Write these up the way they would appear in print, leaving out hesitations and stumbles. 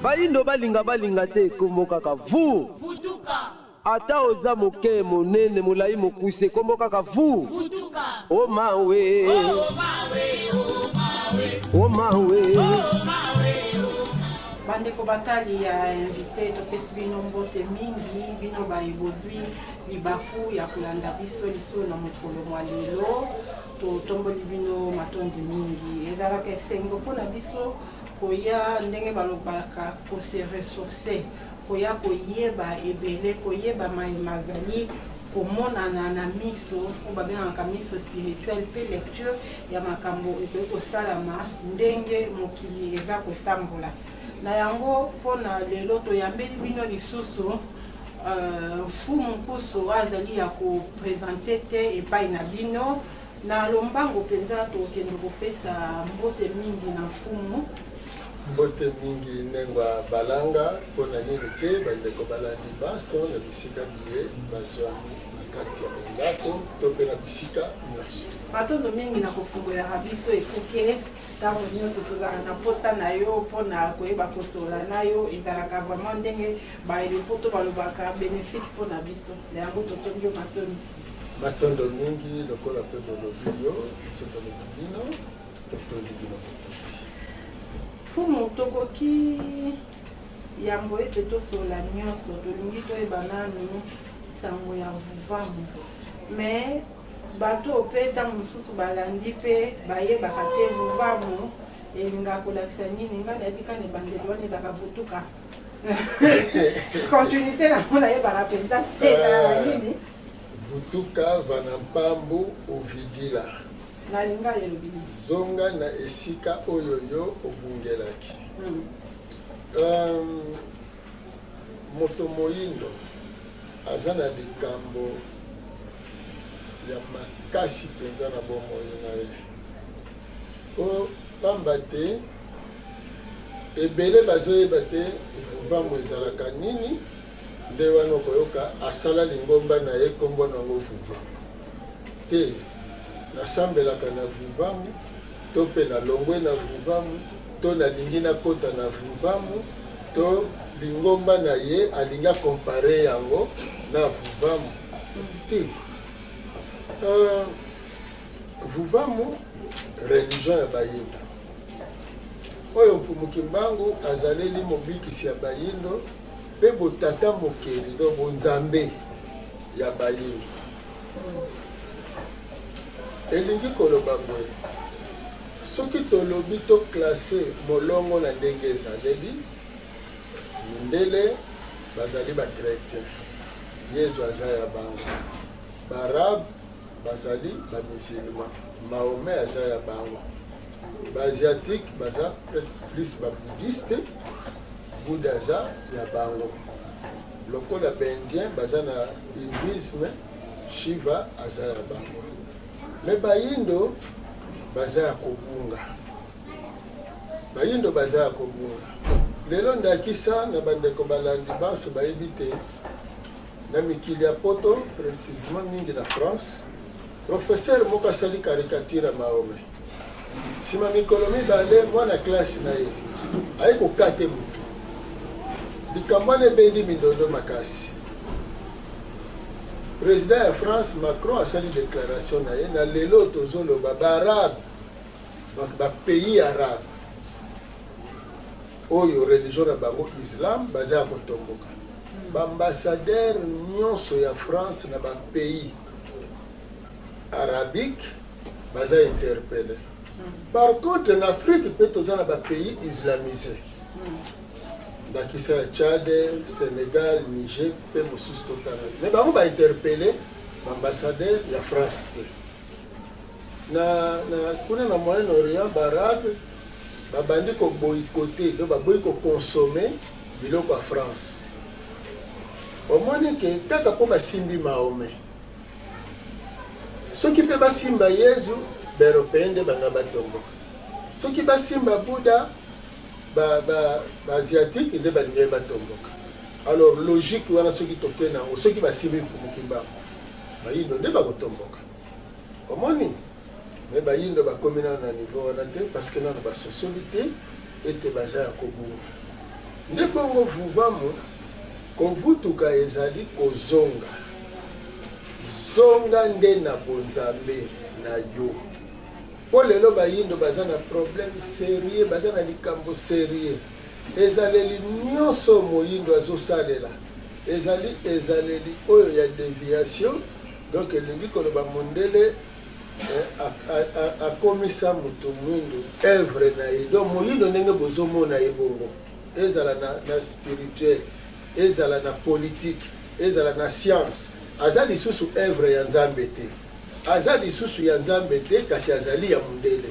Bayindo balinga balinga te kombo kaka vu. Ata oza moke monene molai mokuse kombo kaka vu. O mawe. O mawe. Bandeko batali ya invité, topesi bino mbote mingi, bino baye bozwi libaku ya kolanda biso lisusu na mokolo mwa lelo. Totomboli bino matondi mingi. Ezalaka esengo mpo na biso koya ndenge balobaka ko se ressourcer, koya koyeba ebele, koyeba maye mazali komonana na miso, oyo babengaka miso spirituel, mpe lecture ya makambo ekoki kosalama ndenge mokili eza kotambola. Na yango, mpo na lelo toyambeli bino lisusu Mfumu Nkusu oyo azali ya ko presenter te epai na bino. Na lombango mpenza tokende kopesa mbote mingi na Mfumu. Mbote mingi Nengwa Balanga, mpo na nini te bandeko balandi banso na bisika biye bazwami na kati ya bandako to mpe na bisika nyonso. Matondo mingi na kofungolaka biso ekuke ntango nyonso tozalaka na mposa na yo mpo na koyeba kosolola na yo. Ezalaka vraiment ndenge ba lopoto balobaka benefique mpo na biso. Na yango totondi yo matondi. Matondo mingi lokola mpe bolobi yo, biso tolobi bino, totondi bino botondi. Mfumu, tokoki yambo ete tosolola nyonso, tolingi toyeba nanu sango ya Vuvamu. Mais bato oyo mpe ntango mosusu balandi mpe bayebaka te Vuvamu elingaka kolakisa nini. Ngai nayebi kaka na ebandeli wana ezalaka vutuka. Continuité nango nayebaka mpenza te ezalaka nini. Vutuka vana mpambu uvidila. Na lingala elobi nini? Zonga na esika oyo yo obungelaki. Um, moto moyindo aza na likambo ya makasi mpenza na bomoi na ye, po pamba te ebele bazoyeba te vuvamu ezalaka nini. Nde wana okoyoka asala lingomba na ye nkombo na yango vuvamu te, nasambelaka na vuvamu, to mpe nalongwe na vuvamu, to nalingi nakota na vuvamu, to lingomba na ye alingi akompare yango na vuvamu te. Vuvamu religion ya bayindo oyo Mfumu Kimbangu azaleli mobikisi ya bayindo mpe botata mokeli, donc bonzambe ya bayindo. Elingi koloba boye, soki tolobi to classe molongo na ndenge ezaleli, mindele bazali ba chretien, Yezu aza ya bango, ba arabe bazali ba musulman, Mahomet aza ya bango, ba asiatique baza plus ba bouddhiste, Bouddha aza ya bango, lokola ba indien baza na hinduisme, Shiva aza ya bango, mais bayindo baza ya kobunga, bayindo baza ya kobunga. Lelo ndakisa na bandeko balandi banso bayebi te, na mikili ya poto, precisement mingi na France, professeur moko asali caricature ya Mahomet. Sima mikolo mibale, mwana classe na ye aye kokate mutu. Likambo wana ebendi mindondo makasi. President ya France Macron asali declaration na ye na lelo tozoloba ba arabe, donc ba pays arabe oyo religion na bango islam baza ya kotomboka. Ba ambassadeur nyonso ya France na ba pays arabique baza interpellé. Par contre na Afrique mpe toza na ba pays islamisé, ndakisa ya Tchad, Sénégal, Niger mpe mosusu totanga, mais bango ba interpellé ba ambassadeur ya France te. Na, na kuna na Moyen-Orient ba arabe babandi ko boycotter, donc baboyi ko consommer biloko ya France. Omoni ke kaka mpo basimbi Mahomet, soki mpe basimba Yezu, ba européen nde banga batomboka. Soki basimba Buddha, Ba ba ba asiatique nde balingaki batomboka. Alors logique wana soki toke na yango, soki basimbi Mfumu Kimbangu, bayindo nde bakotomboka. Omoni? Mais bayindo bakomi nano na niveau wana te parce que nano basosoli te ete baza ya kobunga. Nde bongo vuvamu kovutuka ezali kozonga. Zonga nde na bonzambe na yo. Po lelo bayindo baza na problème serieux, baza na likambo serieux. Ezaleli nionso moyindo azosalela ezali ezaleli oyo ya deviation, donc elingi koloba mondele eh, akomisa moto mwindu œuvre na ye. Donc moyindo ndenge bozomona ye bongo, ezala na, na spirituel, ezala na politique, ezala na science, aza lisusu œuvre ya Nzambe te. Aza lisusu ya Nzambe te, kasi azali ya mundele.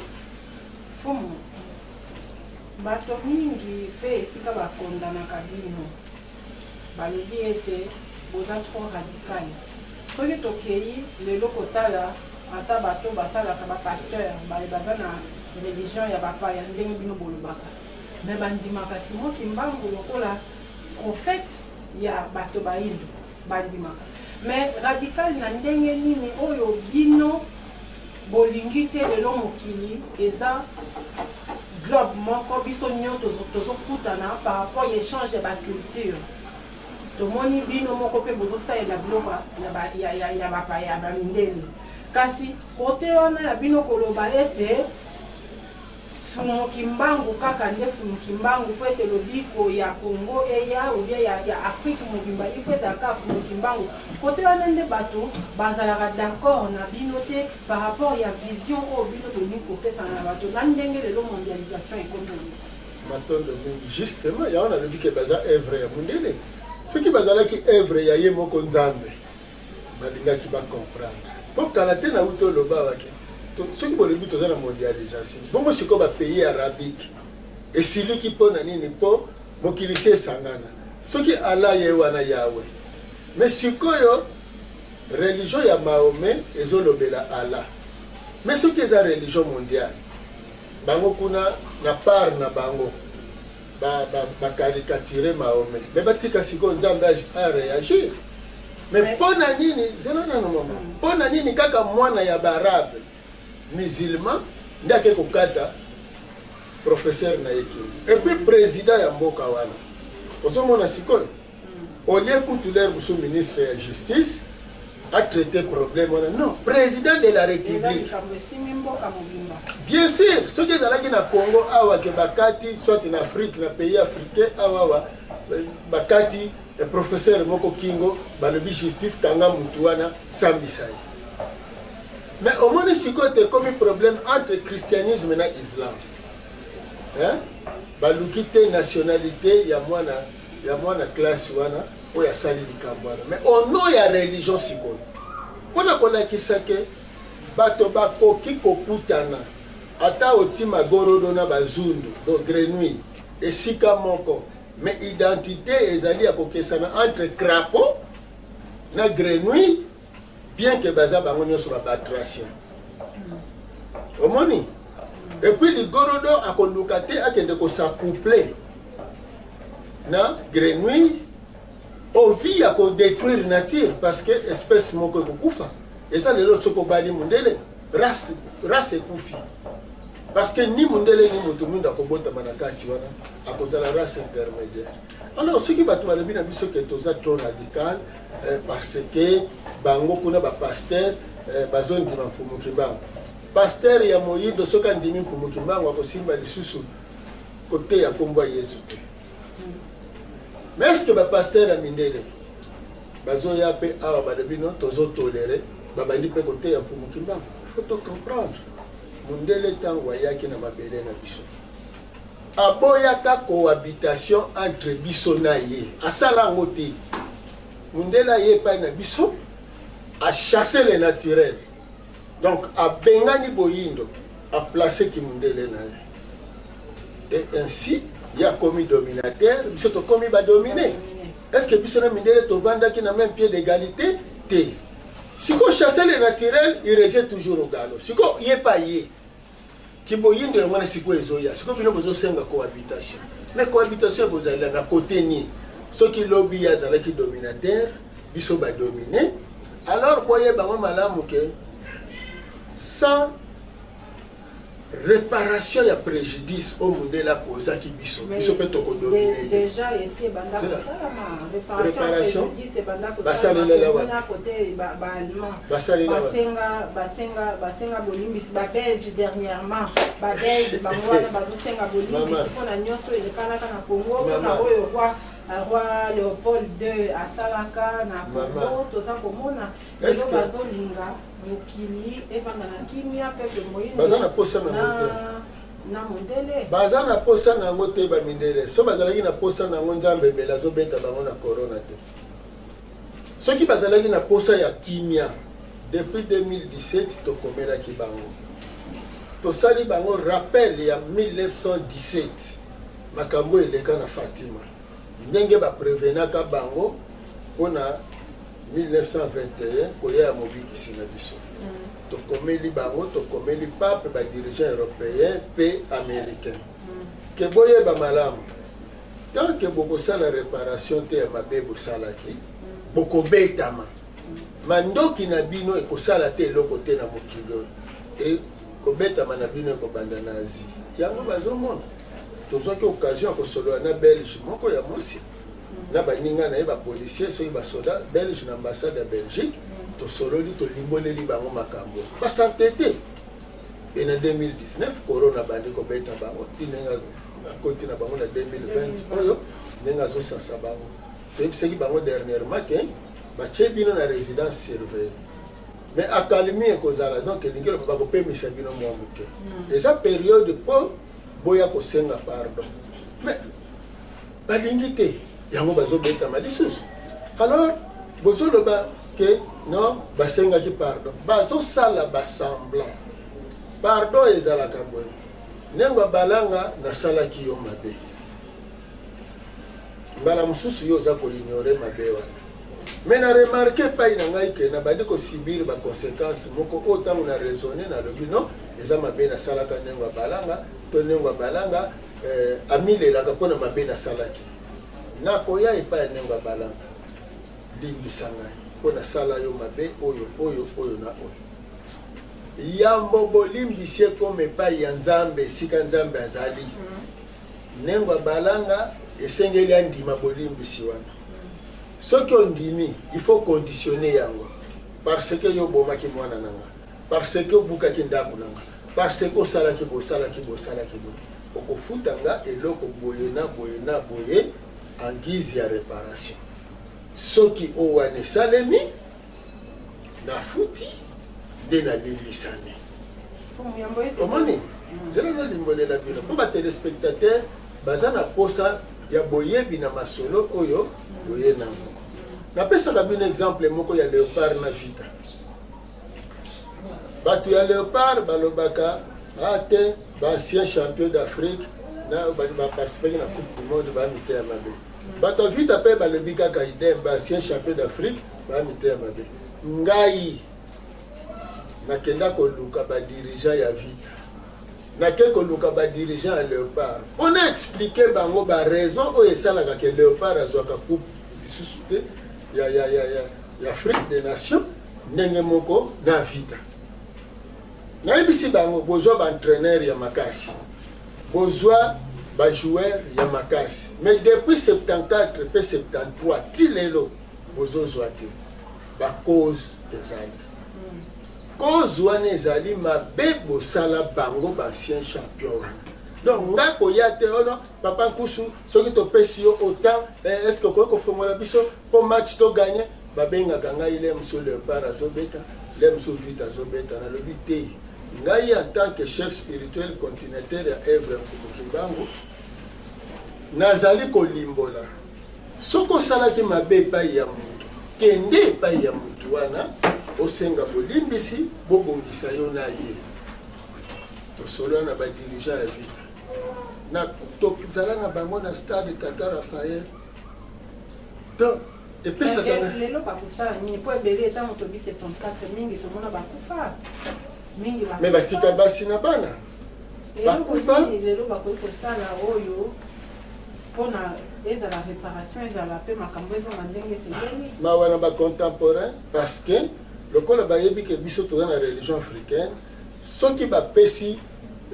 Mfumu, bato mingi pe esika ba condamnaka bino, balobi ete boza trop radical. Soki tokeyi lelo kotala ata bato basalaka ba pasteurs baye baza na religion ya bapaya ndenge bino bolobaka, mais bandimaka Simon Kimbangu lokola prophète ya bato bayindo. Bandimaka. Mais radical na ndenge nini oyo bino bolingi te lelo mokili eza globe moko biso nionso tozo kutana par rapport ya echange ya ba culture tomoni bino moko pe bozo salela biloko ya ba paya ya ba mindele kasi kote wana ya bino koloba ete Mfumu Kimbangu kaka nde Mfumu Kimbangu po ete lobiko ya Congo eya ou bien ya, ya Afrique mobimba il faut ezala kaka Mfumu Kimbangu. Cote wana nde batu bazalaka d'accord na bino te par rapport ya vision oyo bino bolingi kopesana na batu na ndenge lelo mondialisation ekomi na mokili. Matondo mingi. Justement, yango nalobi ke baza œuvre ya mundele. Soki bazalaki œuvre ya ye moko Nzambe, balingaki ba comprendre. Po kala te nauti oloba awa ke soki bolobi toza na mondialisation, bongo sikoyo ba pays arabique esiliki mpo na nini? Mpo mokili si esangana. Soki Allah ye wana Yahweh, mais sikoyo religion ya Mahomet ezolobela Allah, mais soki eza religion mondiale, bango kuna na part na bango ba ba ba caricaturer Mahomet, mais batika sikoyo Nzambe a reagir. Mais mpo na nini, zela nano mama, mpo na nini kaka mwana ya baarabe musulman nde ake kokata professeur na ye kingo, et puis président ya mboka wana ozomona sikoyo au lieu kutu lere mosusu ministre ya justice a traité problème wana, non, président de la république. Bien sûr, soki ezalaki na Congo awa ke bakati, soit na Afrique, na pays africain awa awa bakati professeur moko kingo, balobi justice kanga mutu wana, sambisa ye. Mais omoni sikoyo te ekomi problème entre christianisme na islam, hein? Baluki te nationalité ya mwana ya mwana classe wana oyo asali likambo wana, mais au nom ya religion sikoyo, mpona kolakisa ke bato bakoki kokutana ata oti magorodo na bazundu do grenouille esika moko, mais identité ezali ya kokesana entre crapaud na grenouille, bien que baza bango nyonso ba batracien. Omoni? Et puis ligorodo akoluka te akende kosacouple na grenouille au vu ya kodétruire nature, parce que espèce moko ekokufa. Eza lelo soki obali mondele, race, race ekufi, parce que ni mondele ni moto mwindo akobotama na kati wana, akozala race intermédiaire. Alors soki bato balobi na biso ke toza trop radical, eh, parce que bango kuna bapasteur eh, bazondima Mfumu Kimbangu, pasteur ya moyindo soki andimi Mfumu Kimbangu akosimba lisusu koteya nkombo ya Yesu te. Mais est ce que bapasteur ya mindele bazoya mpe awa balobi no tozotolere, babandi mpe koteya Mfumu Kimbangu? Il faut to comprendre, mondele ntango ayaki na mabele na biso aboyaka cohabitation entre biso na ye, asala yango te. Mondele aye epai na biso, achasse le naturel, donc abengani boyindo, aplace kimundele na ye, et ainsi ye akomi dominateur, biso tokomi badomine. Est ce que biso na mindele tovandaki na même pied d'égalité te? Sikoyo chasser le naturel, il revient toujours au galop. Sikoyo ye pa ye. Kiboyindo yango wana sikoyo ezoya. Sikoyo bino bozosenga cohabitation. Mais cohabitation ekozala na kote nini? Soki lobi ye azalaki dominateur, biso ba domine, alors boyeba yango malamu ke sans reparation ya prejudice oyo mundele akozaki biso, biso mpe tokodomine ye. Deja esi ebanda kosalama reparation, basalela wapi? Ba allemand Basalela wapi? Basenga basenga basenga bolimbisi ba belge dernièrement ba belge bango wana bazosenga bolimbisi mpo na nyonso elekanaka na Congo mpo na oyo roi roi Leopold II asalaka na Congo. Toza komona lelo bazolinga mokili evanda na kimia, peuple moyindo baza na posa na yango te, na mondele baza na posa na yango te. Bamindele so bazalaki na posa na yango, Nzambe ebele azobeta bango na corona te. Soki bazalaki na posa ya kimia, depuis 2017 tokomelaki bango, tosali bango rappel ya 1917, makambo eleka na Fatima, ndenge baprevenaka bango mpona 1921 koya ya mobikisi na biso. Tokomeli bango, tokomeli pape, badirigeant européen mpe américain, ke boyeba malamu, tant que bokosala reparation te ya mabe bosalaki, bokobetama. Mandoki na bino ekosala te eloko te na mokili oyo, e kobetama na bino ekobanda na Asie. Yango bazomona. Tozwaki occasion ya kosolola na Belge moko ya mwasi na baninga na ye bapolicier, soki basoda belge na ambassade ya Belgique. Tosololi, tolimboleli bango makambo, basante te. E na 2019 corona bandi kobeta bango ti ndenge akoti na bango na 2020 oyo, ndenge azosasa bango. Toyebisaki bango dernièrement ke batie bino na résidence surveillée, mais accalmie ekozala, donc elingi loba bakopemisa bino mwa moke, eza période mpo boya kosenga pardon. Mais balingi te, yango bazobetama lisusu. Alors bozoloba ke non, basengaki pardon, bazosala basemblant. Pardon ezalaka boye: ndenge balanga nasalaki yo mabe, mbala mosusu yo oza koignore mabe wana, mais na remarque epai na ngai ke nabandi kosubir baconséquence moko oyo ntango na raisonne, nalobi non, eza mabe nasalaka ndenge ya balanga to ndenge ya balanga amilelaka mpona mabe nasalaki. Nakoya epai ya ndenge ya balanga: limbisa ngai mpo nasala yo mabe oyo, oyo, oyo na oyo. Yambo bolimbisi ekoma epai ya Nzambe, esika Nzambe azali, ndenge ya balanga esengeli andima bolimbisi wana. Soki ondimi, il faut conditionner yango: parce que yo obomaki mwana na nga, parce que obukaki ndako na nga, parce que osalaki bosalaki bosalaki boye, okofuta nga eloko boye na boye na boye en guise ya réparation. Soki oyo wana esalemi, nafuti nde nalimbisami. Omoni, nzela nalimbolela bino mpo batelespectateur baza na posa ya boyebi na masolo oyo boye nango. Napesaka bino exemple moko ya Léopard na Vita. Bato ya Léopard balobaka a te, baancien champion d'Afrique na baparticipaki na Coupe du monde, bamite ya mabe. Bato ya Vita mpe balobi kaka idem, baancien champion d'Afrique, bamite ya mabe. Ngai nakenda koluka badirigeant ya Vita, nake koluka badirigeant ya Léopard mpona expliquer bango baraison oyo esalaka ke Léopard azwaka coupe lisusu te ya Afrique des Nations ndenge moko na Vita. Nayebisi bango: bozwa baentraîneur ya makasi, bozwa bajoueur ya makasi, mais depuis 74 mpe 73 ti lelo bozozwa te. Bacause ezali, cause wana ezali mabe bosala bango baancien champion wana. Donc nga koya te ono papa Nkusu, soki topesi yo autant, est ce que okoki kofongola biso mpo match toganye? Babengaka ngai le mosu Léopard azobeta, le mosu Vita azobeta. Nalobi te, ngai en tant que chef spirituel continuateur ya œuvre ya Mfumu Kimbangu, nazali kolimbola: soki osalaki mabe epai ya motu, kende epai ya motu wana, osenga bolimbisi, bobongisa yo na ye. Tosolola na badirigeant ya Vita na tozala na bango na stade Tata Raphaël. Donc epesaka Lelo bakosala nini? Mpo ebele ntango tobi 74 mingi tomona bakufa mingi. Me batika basi na bana. Bakufa. Lelo bakoki kosala oyo mpona ezala réparation, ezala mpe makambo ezonga ndenge esengeli. Mawa na bacontemporain, parce que lokola bayebi ke biso toza na religion africaine, soki bapesi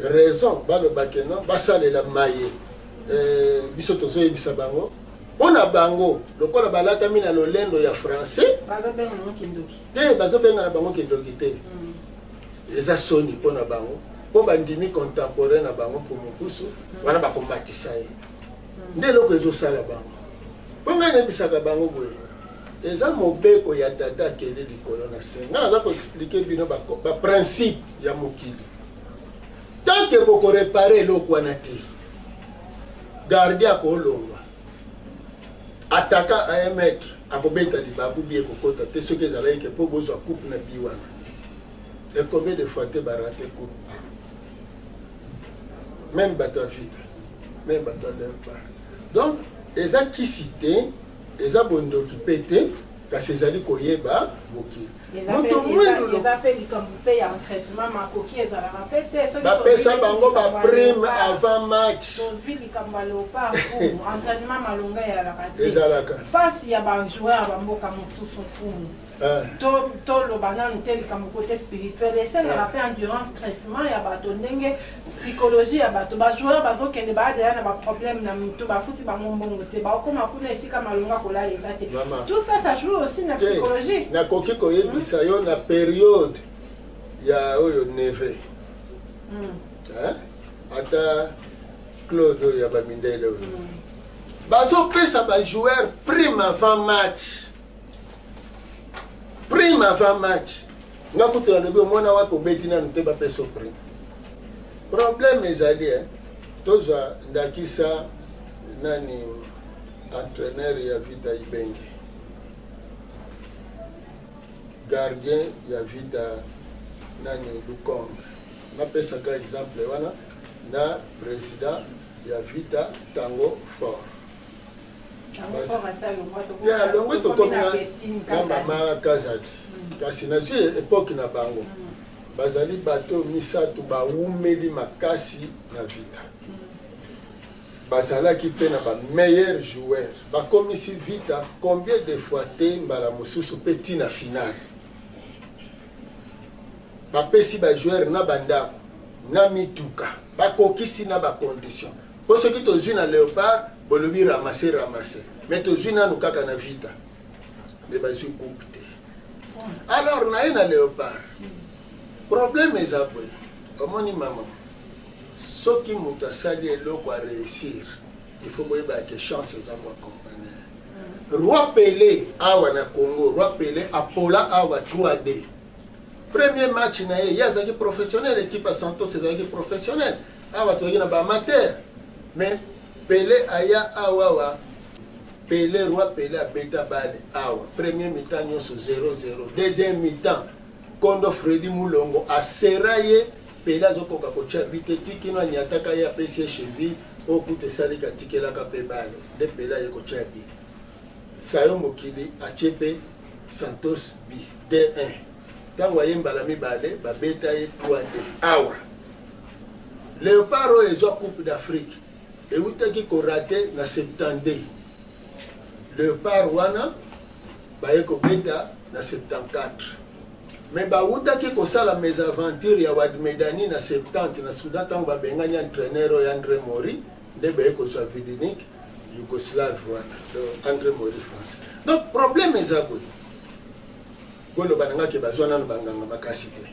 raison, balobake non, basalela maye biso tozoyebisa bango mpo na bango, lokola balatami na lolendo ya français. Bazobenga ngo kindoki. Te, bazobenga na bango kindoki te. Eza soni mpo na bango, mpo bandimi contemporain na bango Mfumu Nkusu wana, bakomatisa ye. Nde eloko ezosala bango. Mpo ngai nayebisaka bango boye: eza mobeko ya tata akende likolo na se. Ngai naza koexpliquer bino baprincipe ya mokili. Tant que bokoréparer eloko wana te, gardien akolongwa, attaquant à 1 mètre akobeta libaku, bi ekokota te. Soki ezalaki ke mpo bozwa coupe na bi wana, et combien de fois te barater coupe? Même bato ya Vita, même bato ya Léopard. Donc eza kisi te, eza bondoki mpe te, kasi ezali koyeba mokili. Moto mwindu Eza mpe likambo mpe ya traitement, makoki ezalaka mpe te. Soki bapesa tozwi bango likambo ya baprime Léopard, avant match. Tozwi likambo ya Léopard, mfumu, entraînement malonga ezalaka te. Ezalaka. Face ya bajoueur ya bamboka mosusu, mfumu, toloba nanu te likambo côté spirituel esengaka mpe endurance, traitement ya bato, ndenge psychologie ya bato. Bajoueur bazokende baadela na baproblème na mito, bafuti bango mbongo te, bakokoma kuna esika malonga kolala eza te. Mama. Tout ça, ça joue aussi na Te, psychologie. Nakoki koyebisa yo, na période ya oyo neve, hein? Ata Claude oyo ya bamindele oyo, bazopesa bajoueur prime avant match, prime avant match. Nga kutu nalobi, omwana wapi obeti nanu te bapesa prime? Problème ezali, eh? Tozwa ndakisa nani, entraîneur ya Vita Ibenge, gardien ya Vita nani, Lukombe. Napesaka exemple wana na président ya Vita Tango Fort. Ya longwe, tokomi na mama Kazadi, kasi nazwi époque na bango. Bazali bato misato bawumeli makasi na Vita, bazalaki mpe na bameilleur joueur. Bakomisi Vita combien de fois te, mbala mosusu mpe ntina finale. Bapesi bajoueur na bandako na mituka, bakokisi na bacondition. Mpo soki tozwi na Léopard, bolobi ramasse ramasse, mais tozwi nanu kaka na Vita, mais bazwi coupe te. Alors na ye na Léopard, problème eza boye. Omoni mama, soki moto asali eloko aréussir, il faut boyeba ke chance eza koaccompagner. Roi Pelé awa na Congo, Roi Pelé apola awa 3D, premier match na ye, ye azalaki professionnel, équipe ya Santos ezalaki professionnel. Awa tozalaki na baamateur, mais Pelé aya awa. Pelé, Roi Pelé abeta bale awa, premier mi-temps nyonso 0-0. Deuxième mi-temps, kondo Fredi Mulongo asera ye, Pelé azokoka kotia but te, tikino anyataka ye, apesi ye cheville oyo kuta esaliki, atikelaka mpe bale nde Pelé aye kotia but. Sayo mokili atie mpe Santos bi 2-1. Ntango aye mbala mibale, babeta ye 3-2 awa. Léopard oyo ezwa Coupe d'Afrique eutaki korater na 72. Léopard wana baye kobeta na 74, mais bawutaki kosala mésaventure ya Wad Medani na 70 na Soudan, ntango babengani entraîneur oyo André Maury, nde baye kozwa Vidinic, yougoslave wana. Donc André Maury français. Donc problème eza boye: boloba na nga ke bazwa nano banganga makasi te,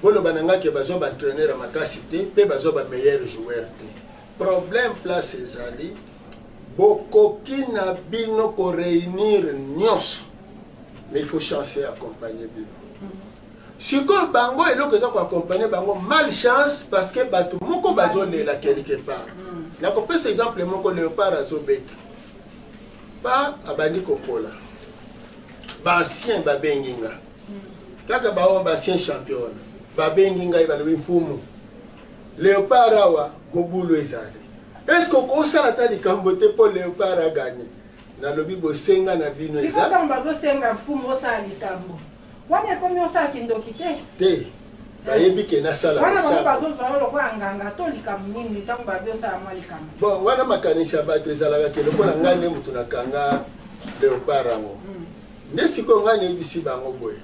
boloba na nga ke bazwa baentraîneur ya makasi te, mpe bazwa bameilleur joueur te. Problème place ezali, bokoki na bino koréunir nyonso, mais il faut chance accompagner bino. Sikoyo bango, eloko eza koaccompagner bango, malchance, parce que bato moko bazolela quelque part. Nakopesa exemple moko: Léopard azobeta pa, abandi kopola, baancien babengi nga kaka, baoyo baancien champion wana babengi ngai, balobi: "Mfumu, Léopard awa mobulu ezali, est-ce okosala ata likambo te mpo Léopard agagner?" Nalobi: "Bosenga na bino eza." Ntango bazosenga mfumu osala likambo wana, ekomi osala kindoki te? Te. Bayebi ke nasala Wana bango losambo. bazozwa yo lokola nganga to likambo nini ntango babi osala mwa likambo? Bon, wana makanisi ya bato ezalaka ke lokola ngai nde moto nakanga leopard yango. Nde sikoyo ngai nayebisi bango boye: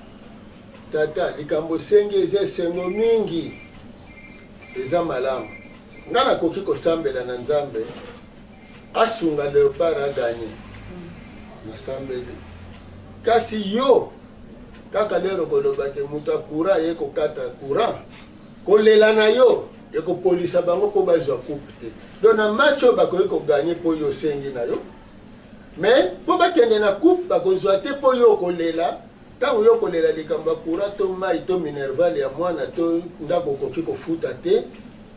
tata, likambo osengi eza esengo mingi, eza malamu. Ngai nakoki kosambela na Nzambe asunga leopard aganye, nasambeli. Kasi yo kaka lero koloba ke moto ya courant aye kokata courant, kolela na yo ekopolisa bango mpo bazwa coupe te. Donc na match oyo bakoki koganye mpo yo osengi na yo, mais mpo bakende na coupe bakozwa te mpo yo okolela. Ntango yo okolela likambo ya courant to mai to minerval ya mwana to ndako okoki kofuta te,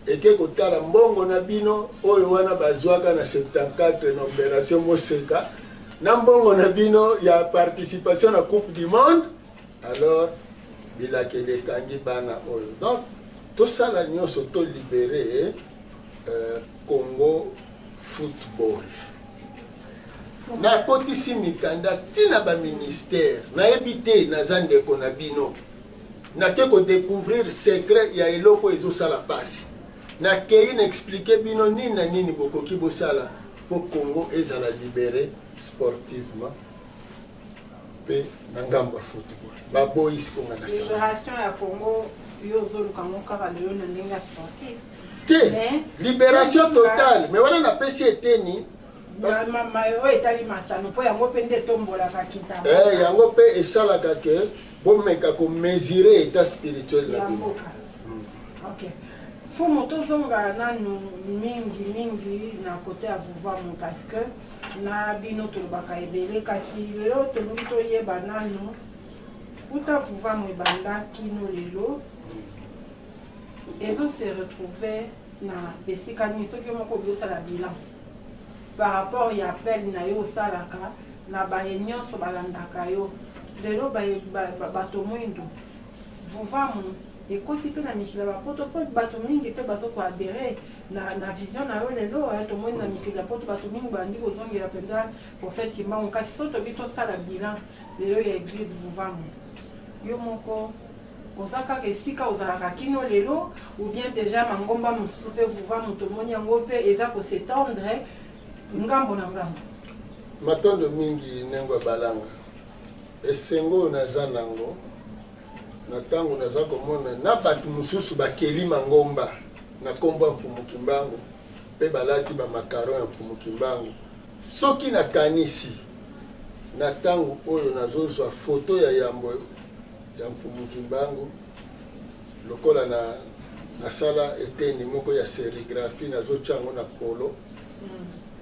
eke kotala mbongo na bino oyo wana bazwaka na 74 na opération Moseka, na mbongo na bino ya participation na Coupe du monde, alors bilakeli ekangi bana oyo. Donc tosala nyonso tolibere Congo football. Nakotisi mikanda ntina baministère, nayebi te, naza ndeko na bino, nake kodécouvrir secret ya eloko ezosala mpasi. Nakei na expliquer bino nini na nini bokoki bosala mpo Congo ezala libéré sportivement mpe na ngambo ya football. Baboyi sikonga na sala. Libération ya Congo, yo ozoluka ngo kaka lelo na ndenge ya sportif? Te. Mais- Libération totale, mais wana napesi eteni. Oyo etali masano, mpo yango mpe nde etombolaka kita. Yango mpe esalaka ke bomeka komesurer état spirituel na ya bino. Mboka. Ok, Fumu, tozonga nanu mingi mingi na côté ya Vuvamu, parce que na bino tolobaka ebele, kasi lelo tolingi toyeba nanu uta Vuvamu ebanda kino lelo, ezo se retrouver na esika nini? Soki yo moko obi osala bilan par rapport ya appel na yo osalaka na baye nyonso balandaka yo lelo, bato mwindu, Vuvamu ekoti mpe na mikili ya bapoto, mpo bato mingi mpe baza koadhérer na vision na yo lelo. Tomoni na mikili ya poto bato mingi bandi kozongela mpenza prophète Kimbangu. Kasi so tobi tosala bilan lelo ya église Vuvamu, yo moko oza kaka esika ozalaka kino lelo, ou bien déjà mangomba mosusu mpe Vuvamu tomoni yango mpe eza kos'étendre ngambo na ngambo? Matondo mingi, ndenge ya balanga. Esengo oyo naza nango na ntango naza komona na bato mosusu bakeli mangomba na nkombo ya Mfumu Kimbangu mpe balati bamakaron ya Mfumu Kimbangu, soki nakanisi na ntango oyo nazozwa foto ya yambo ya Mfumu Kimbangu, lokola na nasala eteni moko ya sérigraphie, nazotya yango na polo,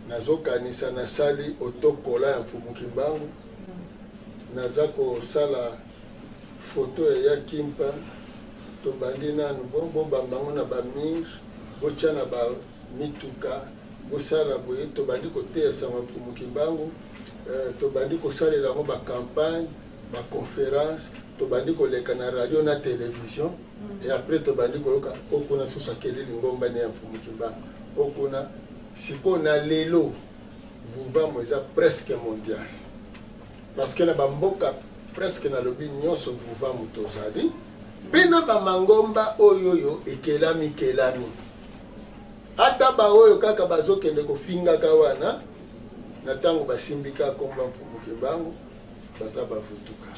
nazokanisa nasali otokola ya Mfumu Kimbangu, naza kosala foto ya Kimpa, tobandi nanu bon, bobamba yango na bamur, botya na bamituka, bosala boye. Tobandi koteya sango ya Mfumu Kimbangu, tobandi kosalela yango bacampagne, baconférence, tobandi koleka na radio na télévision, et après tobandi koyoka oyo kuna susu akeli lingomba ne ya Mfumu Kimbangu oyo kuna. Sikoyo na lelo Vuvamu eza presque mondial, parce que na bamboka presque nalobi nyonso Vuvamu tozali, mpe na bamangomba oyo oyo ekelami kelami, ata baoyo kaka bazokende kofingaka wana, na ntango basimbi kaka komba Mfumu Kimbangu, baza bavutuka.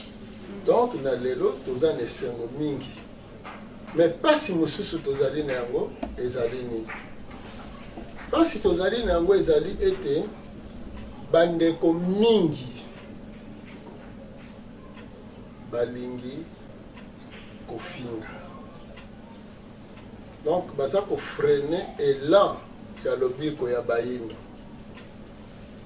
Donc na lelo toza na esengo mingi, mais mpasi mosusu tozali na yango ezali nini? Mpasi tozali na yango ezali ete bandeko mingi balingi kofinga, donc baza kofreiner élan ya lobiko ya bayindo.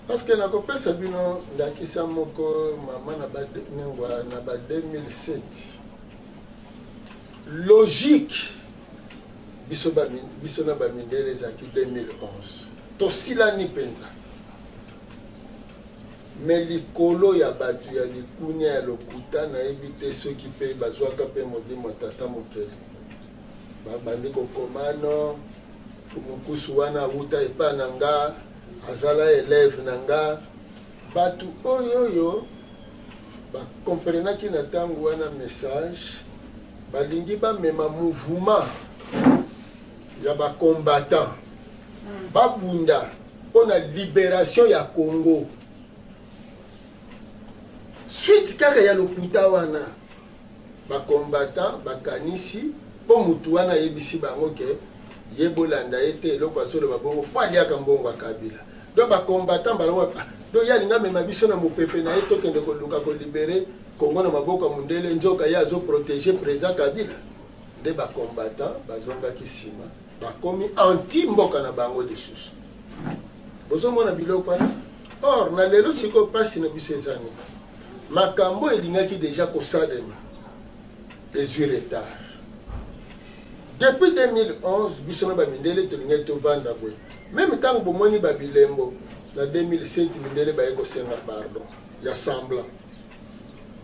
Parce que nakopesa bino ndakisa moko, mama, na banengwa na ba 2007, logique biso na bamindele ezalaki 2011, tosilani mpenza. Mais likolo ya bato ya likunya ya lokuta, nayebi te soki mpe bazwaka mpe molimo ya tata mokeli, babandi kokoma no mokusu wana awuta epa na nga, azala élève na nga. Bato oyo oyo bakomprenaki na ntango wana message. Balingi bamema mouvement ya ba combattants babunda mpo na liberation ya Congo. Suite kaka ya lokuta wana, ba combattants bakanisi mpo mutu wana ayebisi bango ke ye bolanda ye te, eloko azoloba bongo mpo aliaka mbongo ya Kabila. Donc ba combattants balongo, ah, donc ye alingi amema biso na mopepe na ye, tokende koluka kolibere Congo na maboko ya mundele, nzoka ye azo proteger president Kabila. Nde ba combattants bazongaki nsima, bakomi anti mboka na bango lisusu. Bozomona biloko wana. Or na lelo sikoyo mpasi na biso eza nini? Makambo elingaki deja kosalema ezwi retard depuis 2011. Biso na bamindele tolingaki tovanda boye, meme ntango bomoni babilembo na 2007, mindele baye kosenga pardon ya semblant.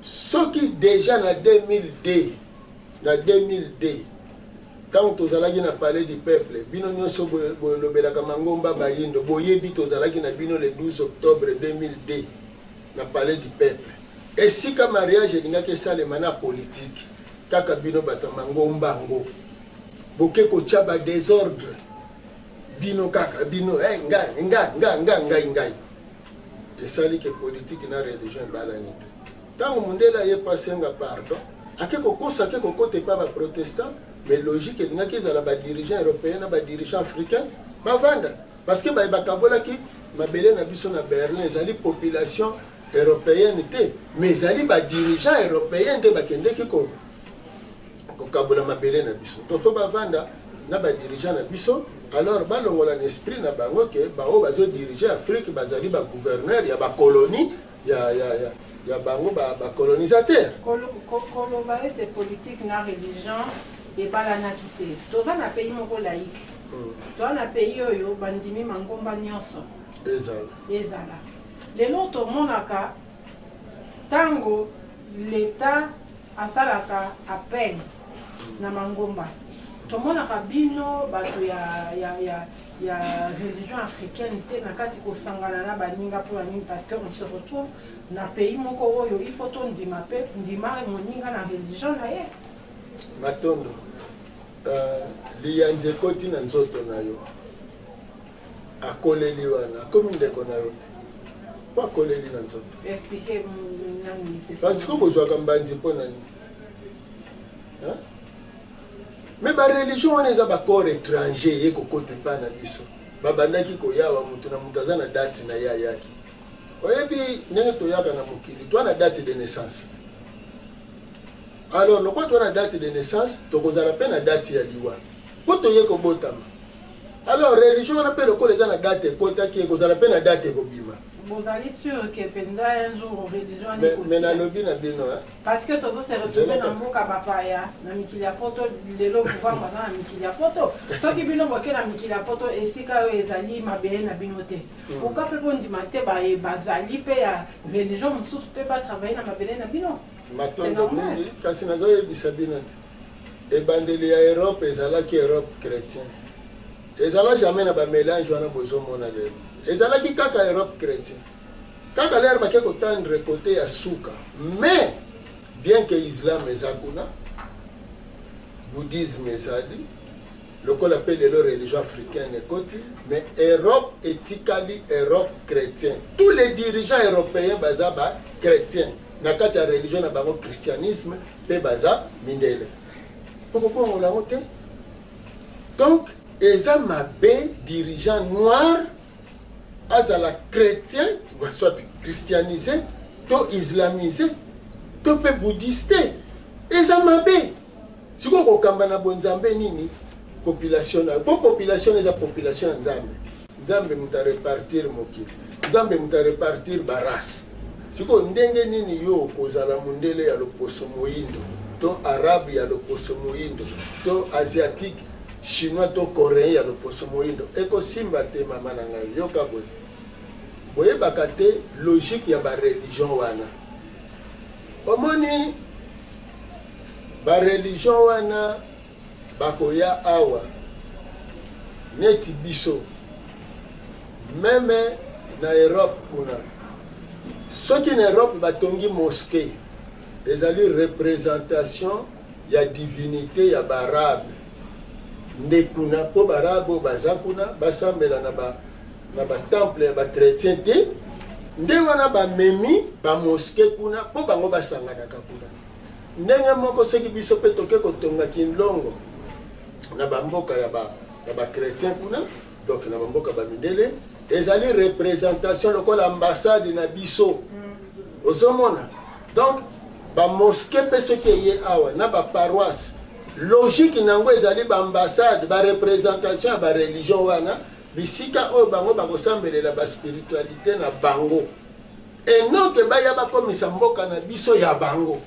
Soki deja na 2002, na 2002 ntango tozalaki na Palais du Peuple, bino nyonso bolobelaka mangomba bayindo, boyebi tozalaki na bino le 12 octobre 2002 na Palais du Peuple, esika mariage elingaki esalema na politike. Kaka bino bato ya mangomba yango boke kotya badésordre, bino kaka bino, hey, ngai ngai ngai ngai ngai ngai. Esali ke politike na religion ebalani te. Ntango mondele aye po asenga pardon, ake kokosa, ake kokota epa baprotestant. Mais logique elingaki ezala badirigeant européen na badirigeant africain bavanda, parce que baye bakabolaki mabele na biso na Berlin ezali population européenne te, mais ezali badirigeant européen nde bakendeki kokabola mabele na biso. Donc faut bavanda na badirigeant na biso. Alors balongola na esprit na bango ke baoyo bazodirige Afrique bazali bagouverneur ya bacolonie ya bango bacolonisateur. Koloba ete politique na religion ebalanaki te, toza na pays moko laïque. Toza na pays oyo bandimi mangomba nyonso. Ezala. Ezala. Lelo tomonaka ntango leta asalaka appel na mangomba, tomonaka bino bato ya religion africaine te na kati kosangana na baninga. Mpona nini? Parce que on se retrouve na pays moko oyo il faut tondima mpe ndima moninga na religion na ye. Matondo. Liyanzi ekoti na nzoto na yo, akoleli wana, akomi ndeko na yo te po akoleli na nzoto. Explique nani? Parce que bozwaka mbanzi mpo na nini? Hein? Mais bareligion wana eza bacorps étranger ye kokota epai na biso. Babandaki koyawa, moto na moto aza na date na ye ayaki. Oyebi ndenge toyaka na mokili, toa na date de naissance. Alors lokola toa na date de naissance, tokozala mpe na date ya liwa mpo toye kobotama. Alors religion wana mpe lokola eza na date ekotaki, ekozala mpe na date ekobima. Bozali sûr ke mpenza un jour religion wana Mais ekosila? nalobi na bino, hein? Parce que tozo se retrouve na mboka bapaya, na mikili ya poto. Lelo pouvoir baza na mikili ya poto. Soki bino boke na mikili ya poto, esika oyo ezali mabele na bino te, pourquoi mpe bondima te baye bazali mpe ya religion mosusu mpe batravaille na mabele na bino? Matondo normal. Mingi. Kasi nazoyebisa bino te, ebandeli ya Europe ezalaki Europe chrétien, ezala jamais na bamélange wana bozomona lelo. Ezalaki kaka Europe chrétien. Kaka lere bake kotendre kote ya suka. Mais bien que islam eza kuna, bouddhisme ezali, lokola mpe lelo religion africaine ekoti, mais Europe etikali Europe chrétien. Tous les dirigeants européens baza ba chrétien na kati ya religion na bango, christianisme, mpe baza mindele, okobongola yango te. Donc eza mabe dirigeant noir azala chrétien, soit christianisé to islamisé to mpe bouddhiste, eza mabe. Sikoyo kokamba na bonzambe nini population na po population eza population ya Nzambe. Nzambe moto arepartir mokili, Nzambe moto arepartir barace. Sikoyo ndenge nini yo okozala mondele ya loposo moyindo, to arabe ya loposo moyindo, to asiatique, chinois to coréen ya loposo moyindo? Ekosimba te. Mama na ngai, yoka boye, boyebaka te logique ya bareligion wana. Omoni bareligion wana bakoya awa neti biso, même na Europe kuna. Soki na Europe batongi mosquée, ezali représentation. ya divinite ya baarabe nde kuna, mpo baarabe oyo baza kuna basambela na ba na batemple ya bachrétien te. Nde wana bamemi bamosquée kuna mpo bango basanganaka kuna. Ndenge moko, soki biso mpe toke kotonga kinlongo na bamboka ya bachrétien kuna, donc na bamboka bamindele, ezali représentation lokola ambassade na biso. Ozomona, donc bamosquée mpe soki eye awa na baparoisse, logique nango ezali baambassade, bareprésentation ya bareligion wana, bisika oyo bango bakosambelela baspiritualité na bango, enoke baya bakomisa mboka na biso ya bango.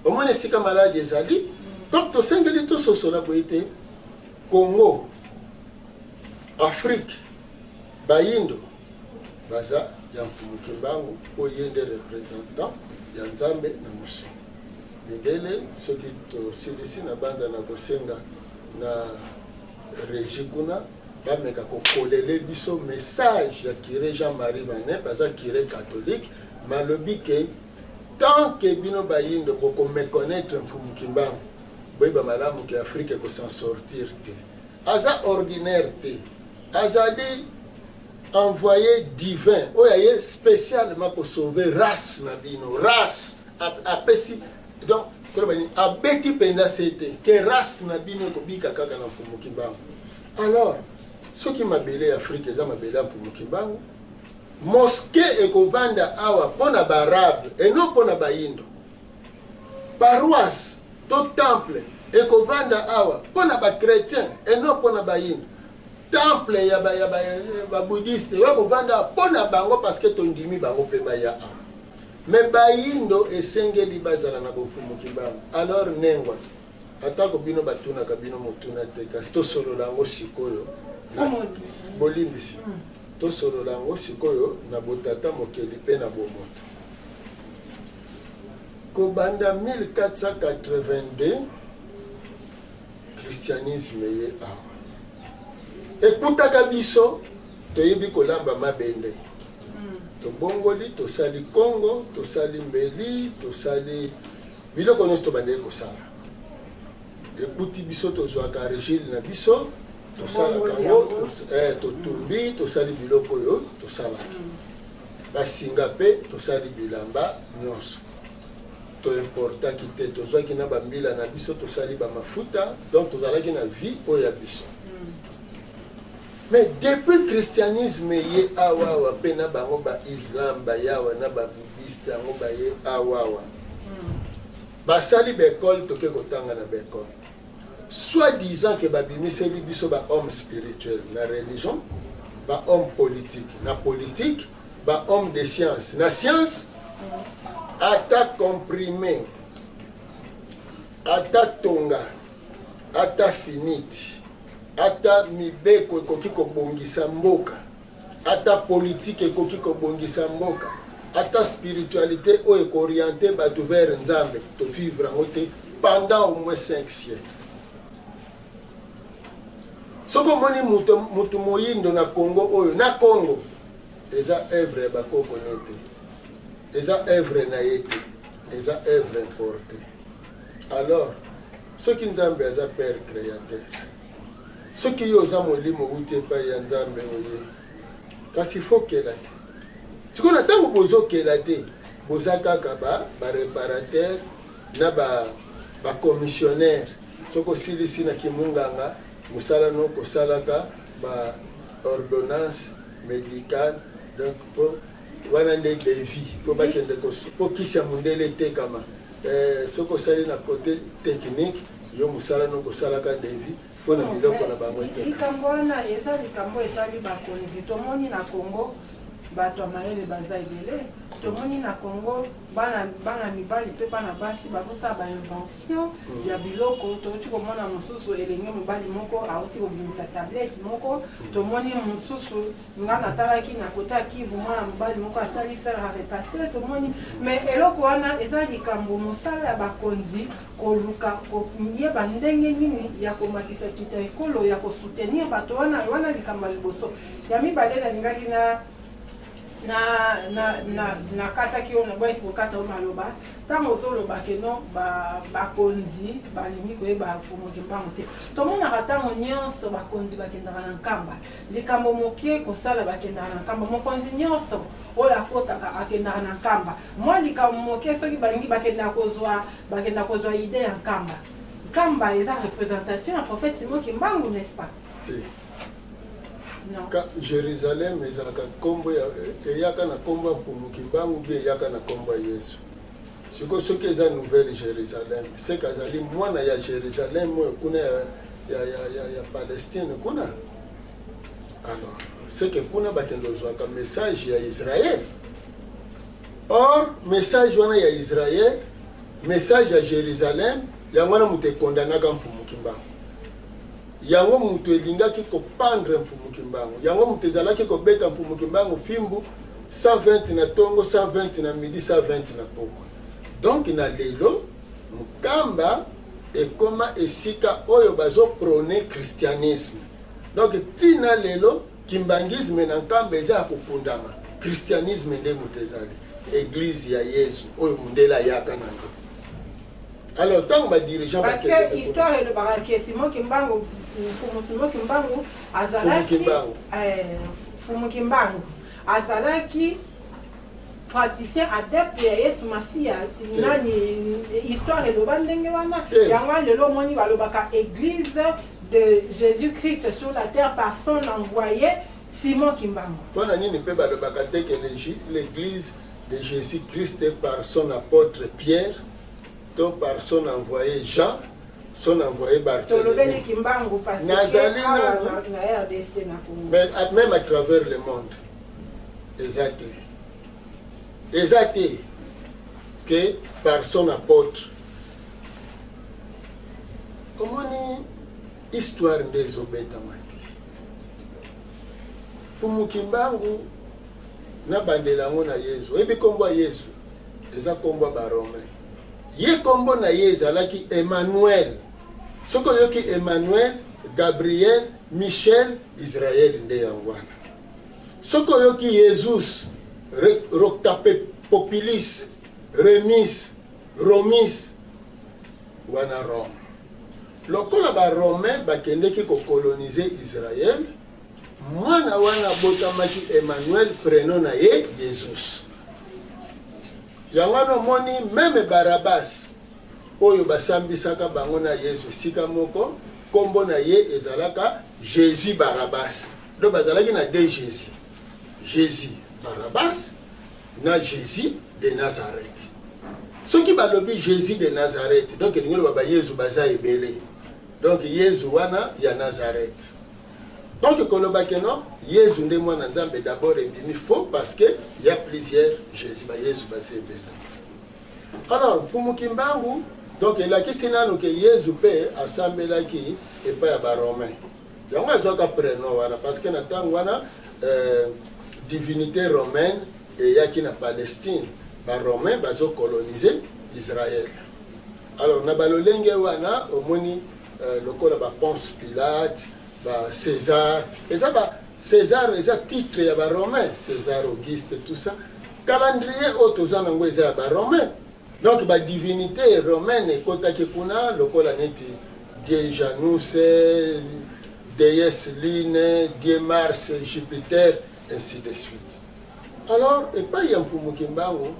Omoni esika maladi ezali. Donc tosengeli tososola boye te: Congo, Afrique, bayindo baza ya Mfumu Kimbangu, oyo ye nde représentant ya Nzambe na mosolo mindele. Soki tosilisi na banza na kosenga na régie kuna bameka kokolele biso message ya curé Jean-Marie Vanin. Baza curé catholique, malobi ke tant que bino bayindo bokoméconnaître Mfumu Kimbangu, boyeba malamu ke Afrique ekos'en sortir te. Aza ordinaire te, azali envoyé divin oyo aye spécialement kosauver race na bino. Race apesi, donc toloba nini, abeti mpenza se te ke race na bino ekobika kaka na Mfumu Kimbangu. Alors soki mabele ya Afrique eza mabele ya Mfumu Kimbangu, mosquée ekovanda awa mpo na baarabe eno mpo na bayindo, paroisse to temple ekovanda awa mpo na bachrétien eno mpo na bayindo, temple ya babouddhiste oyo kovanda mpo na bango, parce que tondimi bango mpe baya awa. Me bayindo esengeli bazala na bofumu Kimbangu. Alors nengwa, atako bino batunaka bino motuna te, kasi tosolola yango sikoyo. Bolimbisi, tosolola yango sikoyo na botata mokeli mpe na bomoto. Kobanda 1482, christianisme ye awa ekutaka biso toyebi kolamba mabende. Tobongoli, tosali kongo, tosali mbeli, tosali biloko nyonso tobandeki kosala. Ekuti biso tozwaka argile na biso, tosalaka yango, totumbi, tosali biloko oyo tosalaka, basinga mpe tosali bilamba nyonso. Toimportaki te, tozwaki na bambila na biso, tosali bamafuta. Donc tozalaki na vie oyo ya biso. Mais depuis christianisme ye awawa mpe na bango baislam bayawa na babouddhiste yango baye awawa, basali baekole, toke kotanga na baekole, soit disant ke babimiseli biso bahomme spirituel na religion, bahomme politique na politique, bahomme de science na science. Ata comprimé, ata tonga, ata finite, ata mibeko ekoki kobongisa mboka, ata politike ekoki kobongisa mboka, ata spiritualité oyo ekoorienter bato vers Nzambe, tovivre yango te pendant au moins 5 siècles. Soki omoni moto moyindo na Congo oyo, na Congo, eza œuvre ya bakoko ne te, eza œuvre na ye te, eza œuvre importé. Alors soki Nzambe aza père créateur, soki yo oza molimo outi epai ya Nzambe oye, kasi fokela te. Sikoyo na ntango bozokela te, boza kaka baréparateur na bacommissionnaire. Soki osilisi na kimunganga mosala no, kosalaka baordonnance médicale, donc po wana nde devis mpo bakende mpo kisi ya mondele etekama. Soki osali na côté technique, yo mosala no kosalaka devis mpona biloko na bango etekama. Likambo wana eza likambo etali bakonzi. Tomoni na Congo bato ya mayele baza ebele. Tomoni na Congo bana, bana mibali mpe bana basi bazosala bainvention ya biloko. Touti komona mosusu, elenge mobali moko auti kobimisa tablette moko. Tomoni mosusu, nga natalaki na kota ya Kivu, mwana mobali moko asali fer à repasser. Tomoni, mais eloko wana eza likambo mosala ya bakonzi, koluka koyeba ndenge nini ya komatisa kita ekolo, ya kosoutenir bato wana. Wana likambo ya liboso. Ya mibale, nalingaki na Na na na nakataki yo, naboyaki kokata yo maloba ntango ozoloba ke no bakonzi ba balingi koyeba Mfumu Kimbangu te. Tomonaka ntango nyonso bakonzi bakendaka na Nkamba, likambo moke kosala bakendaka na Nkamba. Mokonzi nyonso oyo akotaka akendaka na Nkamba, mwa likambo moke soki balingi bakendaka kozwa bakendaka kozwa idee ya Nkamba. Nkamba eza représentation ya prophète Simon Kimbangu, n'est-ce pas? Te. Ka Jerusalem ezalaka kombo ya eyaka na kombo ya Mfumu Kimbangu bi eyaka na kombo ya Yesu. Sikoyo soki eza nouvelle Jerusalem, seke azali mwana ya Jerusalem oyo kuna ya, ya, ya, ya, ya Palestine kuna. Alors, seke kuna bakende ozwaka message ya Israël. Or message wana ya Israël, message ya Jerusalem, yango wana moto ekondanaka Mfumu Kimbangu. Yango mutu elingaki ko pandre Mfumu Kimbangu. Yango mutu ezalaki kobeta Mfumu Kimbangu fimbu 120 na tongo, 120 na midi, 120 na pokwa. Donc na lelo Nkamba ekoma esika oyo bazo prôner christianisme. Donc ti na lelo kimbanguisme na Nkamba eza ya kokundama. Christianisme nde mutu ezali. Eglise ya Yezu oyo mundele ayaka nango. Alors ntango ba dirigeants Parce que histoire elobaka ke Simon Kimbangu, Mfumu Simon Kimbangu azalaki Mfumu Kimbangu azalaki praticien adepte ya Yesu Masiya. Nani histoire eloba ndenge wana? Yango wana lelo omoni balobaka église de Jésus-Christ sur la terre par son envoyé Simon Kimbangu. Mpo na nini mpe balobaka te ke l'église de Jésus-Christ par son apôtre Pierre to par son envoyé Jean, son envoyé Barthélemy? Tolobeli Kimbangu parce que Nazali awa nanu. na RDC, na Congo. Mais même à travers le monde, eza te, eza te que par son apôtre. Omoni, histoire nde ezobetama te. Fumu Kimbangu, nabandela yango na Yezu. Oyebi nkombo ya Yezu eza nkombo ya Baromain. Ye nkombo na ye ezalaki Emmanuel. Soki oyoki Emmanuel, Gabriel, Michel, Israel, nde yango wana. Soki oyoki Yesus, Roctapopulis, Remis, Romis, wana Rome. Lokola Baromain bakendeki kokolonize Israel, mwana wana abotamaki Emmanuel, prénom na ye Yesus. Yango wana omoni même Barabas oyo basambisaka bango na Yesu esika moko, nkombo na ye ezalaka Jésus Barabas. Donc bazalaki na deux Jésus, Jésus Barabas na Jésus de Nazareth. Soki balobi Jésus de Nazareth, donc elingi loba bayezu baza ebele. Donc Yezu wana ya Nazareth. Donc koloba ke non, Yezu nde mwana Nzambe, d'abord ebimi faux, parce que y a plusieurs Jésus, bayezu baza ebele. Alors Mfumu Kimbangu, donc elakisi nanu ke Yezu mpe asambelaki epai ya Baromain. Yango azwaka prénom wana parce que na ntango wana divinité romaine eyaki na Palestine, Baromain bazokolonize Israël. Alors na balolenge wana omoni lokola ba Ponce Pilate, ba César, eza ba César, eza titre ya Baromain, César Auguste, tout ça. Calendrier oyo toza nango eza ya Baromain. Donc badivinité romaine ekotaki kuna lokola neti dieu Janus, déesse Lune, dieu Mars, Jupiter, ainsi de suite. Alors epai ya Mfumu Kimbangu,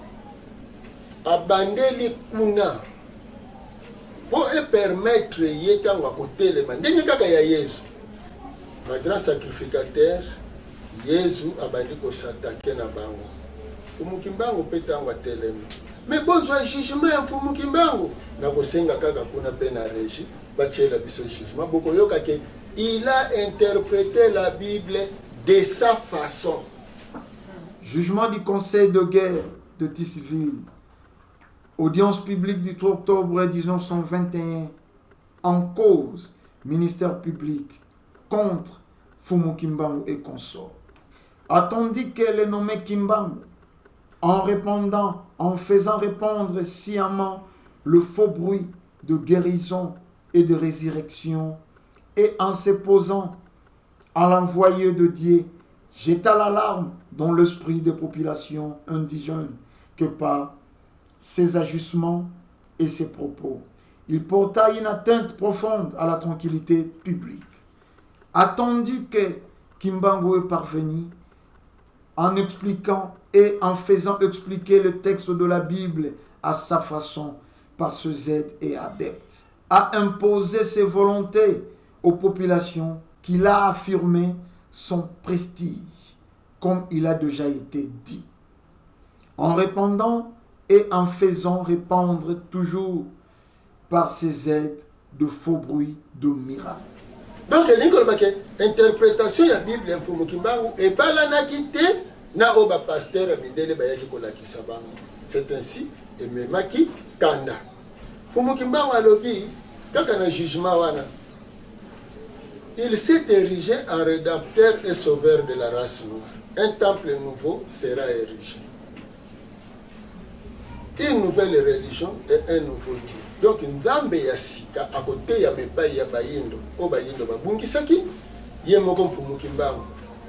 abandeli kuna mpo epermettre ye ntango akotelema ndenge kaka ya Yezu, ba grand sacrificateur. Yezu abandi kos'attaquer na bango. Mfumu Kimbangu mpe ntango atelemi, me bozwa jugement ya Mfumu Kimbangu. Nakosenga kaka kuna mpe na régie batiela biso jugement, bokoyoka ke il a interprété la Bible de sa façon. Jugement du conseil de guerre de Thysville. Audience publique du 3 octobre 1921. En cause, ministère public contre Fumu Kimbangu et consorts. Attendu que le nommé Kimbangu, en répondant, en faisant répandre sciemment le faux bruit de guérison et de résurrection, et en se posant à l'envoyé de Dieu, jeta l'alarme dans dans l'esprit des populations indigènes que par ses agissements et ses propos. Il porta une atteinte profonde à la tranquillité publique. Attendu que Kimbangu est parvenu, en expliquant et en faisant expliquer le texte de la Bible à sa façon par ses aides et adeptes, a imposé ses volontés aux populations qu'il a affirmé son prestige, comme il a déjà été dit. En répandant et en faisant répandre toujours par ses aides de faux bruits de miracles. Donc elingi koloba ke interpretation ya Bible ya Mfumu Kimbangu ebalanaki te na oyo ba pasteurs ya mindele bayaki kolakisa bango. C'est ainsi ememaki kanda. Mfumu Kimbangu alobi kaka na jugement wana, il s'est érigé en rédempteur et sauveur de la race noire. Un temple nouveau sera érigé. Une nouvelle religion et un nouveau Dieu. Donc Nzambe ya sika akoteyama epai ya bayindo oyo bayindo babungisaki ye moko Mfumu Kimbangu,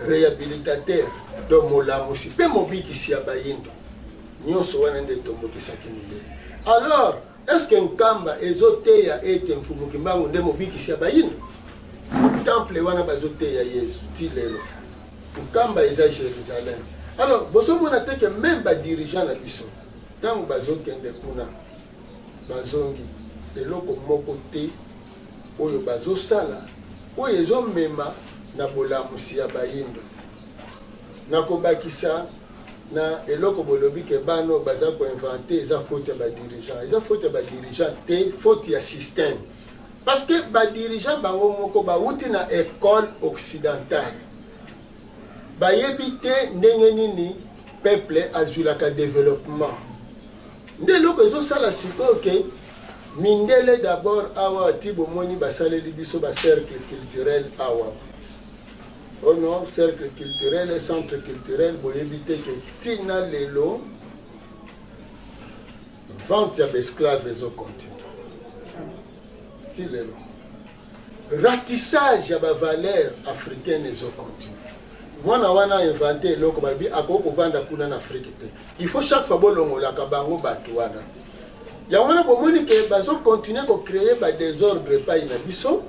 rehabilitateur, donc molamusi mpe mobikisi ya bayindo. Nyonso wana nde etombokisaki mindele. Alors, est-ce que Nkamba ezoteya ete Mfumu Kimbangu nde mobikisi ya bayindo? Temple wana bazoteya Yesu ti lelo. Nkamba eza Jerusalem. Alors bozomona te que meme ba dirigeants na biso tango bazokende kuna bazongi eloko moko te oyo bazosala oyo ezomema na bolamusi ya bayindo. Nakobakisa na eloko bolobi ke bana oyo baza ko inventer eza faute ya ba dirigeants. Eza faute ya ba dirigeants te, faute ya système. Parce que ba dirigeants bango moko bawuti na ecole occidentale. Bayebi te ndenge nini peuple azwilaka developpement. Nde eloko ezosala sikoyo ke mindele d'abord awa ti bomoni basaleli biso ba cercle culturel awa. Oh non, cercle culturel, centre culturel, boyebi te ke tina lelo Vente ya ba esclaves ezo continuer ti lelo. Ratissage ya ba valeurs africaines ezo continuer. Mwana wana invente eloko balobi akoki kovanda kuna na Afrique te. Il faut chaque fois bolongolaka bango bato wana. Yango wana bomoni ke bazo continuer ko créer ba desordre epai na biso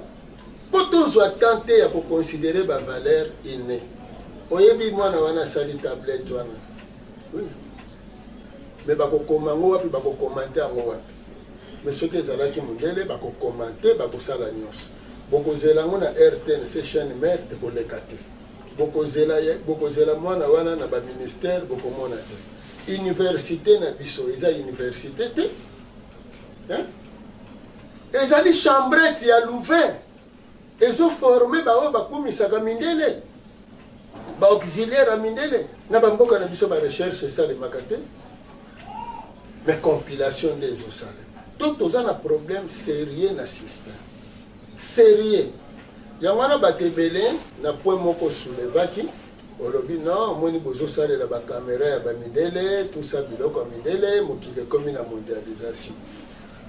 mpo tozwa temps te ya ko considérer ba valeurs innées. Oyebi mwana wana asali tablette wana. Oui. Mais bakokoma yango wapi, bakokomante yango wapi? Mais soki ezalaki mundele bakokomante, bakosala nyonso. Bokozela yango na RTNC chaîne mère ekoleka te. Bokozela bokozela mwana wana na ba ministère bokomona te. Université na biso eza université te. Hein? Ezali chambrette ya Louvain. Ezo former ba oyo bakumisaka mindele. Ba auxiliaire ya mindele na ba mboka na biso ba recherche esalemaka te. Mais compilation nde ezosalema. To toza na problème sérieux na système. Sérieux. Yango wana bato ebele na point moko soulevaki olobi non omoni bozosalela ba camera ya ba mindele tout ça biloko ya mindele mokili ekomi na mondialisation.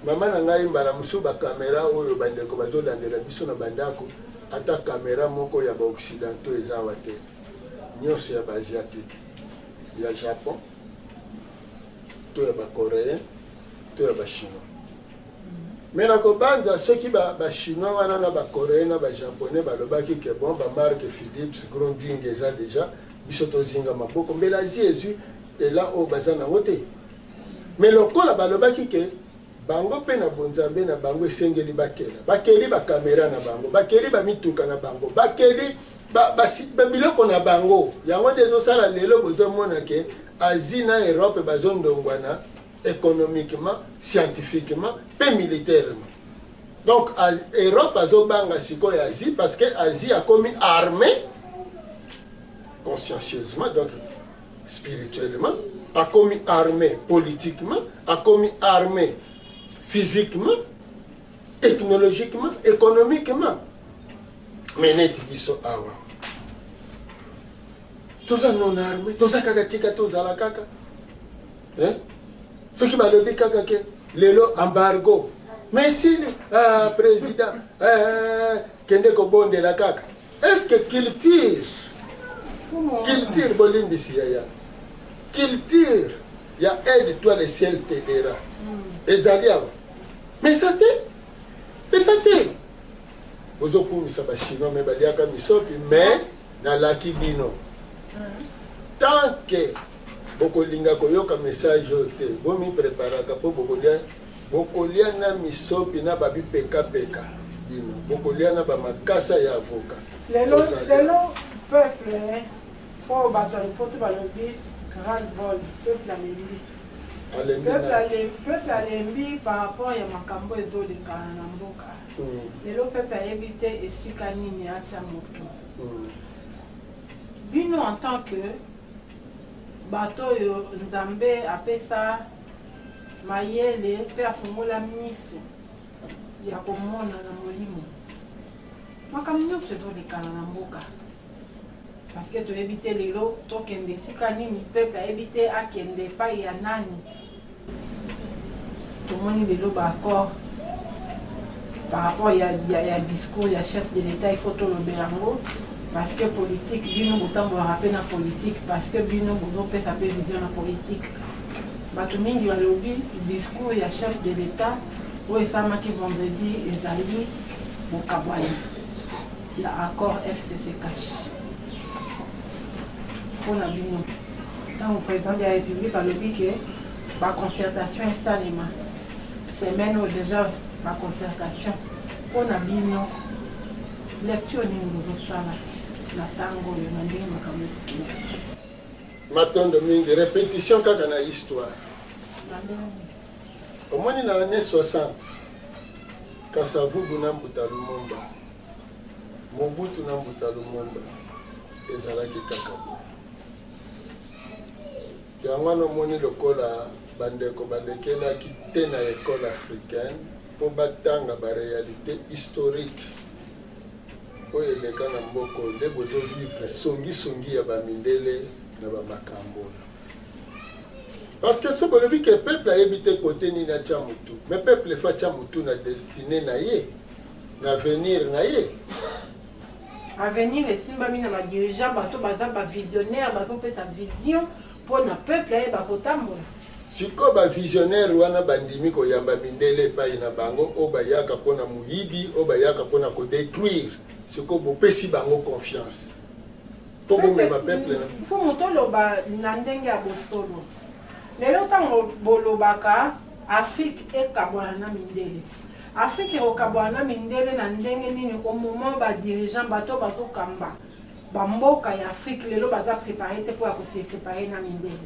Mama na ngai mbala mosusu ba camera oyo bandeko bazolandela biso na bandako ata camera moko ya ba occidentaux eza awa te, nyonso ya ba asiatique, ya Japon to ya ba coréen to ya ba chinois. Mais nakobanza soki ba, ba chinois wana na ba coréen na ba japonais balobaki ke bon ba marque Philips, Grundig eza deja, biso tozinga maboko, mbela Asie ezwi elan oyo baza nango te. Mais lokola balobaki ke bango pe na bonzambe na bango esengeli bakela, bakeli ba camera na bango, bakeli ba mituka na bango, bakeli ba, ba, ba biloko na bango. Yango nde ezosala lelo bozomona ke Asie na Europe bazondongwana économiquement, scientifiquement pe militairement. Donc Europe azobanga sikoyo Asie parce que Asie akomi armée consciencieusement, donc spirituellement, akomi armé politiquement, akomi armé physiquement, technologiquement, économiquement. Mais neti biso awa toza non armé, toza kaka tika tozala kaka eh? Soki balobi kaka ke lelo embargo mais sili ah, président eh, kende kobondela kaka. Est-ce que culture Culture, bolimbisi yaya, culture ya aide toi le ciel t'aidera ezali awa, mais eza te, eza te. Bozokumisa Bachinois, mais baliaka misopi. Mais nalaki bino, tant que bokolinga koyoka message oyo te, bomipreparaka mpo bokolia, bokolia na misopi na babipekapeka. Bino bokolia na bamakasa ya avocat. Lelo lelo peuple, mpo bato ya lopoto balobi ras-le-bol, peuple alembi. Alembi. Peuple alembi par rapport ya makambo ezolekana na mboka. Lelo peuple ayebi te esika nini atya moto. Bino en tant que bato oyo Nzambe apesa mayele mpe afungola miso ya komona na molimo makambo nyonso ezolekana na mboka, parce que toyebi te lelo tokende esika nini, peuple ayebi te akende epai ya nani. Tomoni lelo baaccord par rapport ya discours ya chef de l'État, il faut tolobela yango parce que politique, bino botambolaka mpe na politique, parce que bino bozopesa mpe vision na politique. Bato mingi balobi discours ya chef de l'État oyo esalamaki vendredi ezali bokabwani ya accord FCC CACH. Mpona bino, ntango président de la République alobi ke baconcertation esalema semaine oyo déjà, baconcertation, mpona bino lecture nini bozosala na ntango oyo, na ndenge makambo ekokende? Matondo mingi. Répétition kaka na histoire. Na ndenge nini? Omoni, na année 60, Kasavubu na Mbuta Lumumba, Mobutu na Mbuta Lumumba, ezalaki kaka boye. Yango wana omoni lokola bandeko balekelaki te na école africaine mpo batanga baréalité historique oyo eleka na mboka oyo, nde bozovivre songisongi ya bamindele na bamakambo oyo. Parce que so bolobi ke peuple ayebi te kote nini atya motu, mais peuple faut atya motu na destinée na ye, na avenir na ye. Avenir esimbami na badirigeant, bato baza bavisionnaire, bazopesa vision mpo na peuple ayeba kotambola. Sikoyo bavisionnaire wana bandimi koyamba mindele epai na bango, oyo bayaka mpona moyibi, oyo bayaka mpona kodétruire. Sikoyo bopesi bango confiance mpo bomema peuple na Mfumu, toloba na ndenge ya bosolo. Lelo ntango bolobaka Afrique ekabwana na mindele, Afrique ekokabwana na mindele na ndenge nini, au moment badirigeant, bato bazokamba bamboka ya Afrique lelo, baza préparé te mpo ya kose séparer na mindele,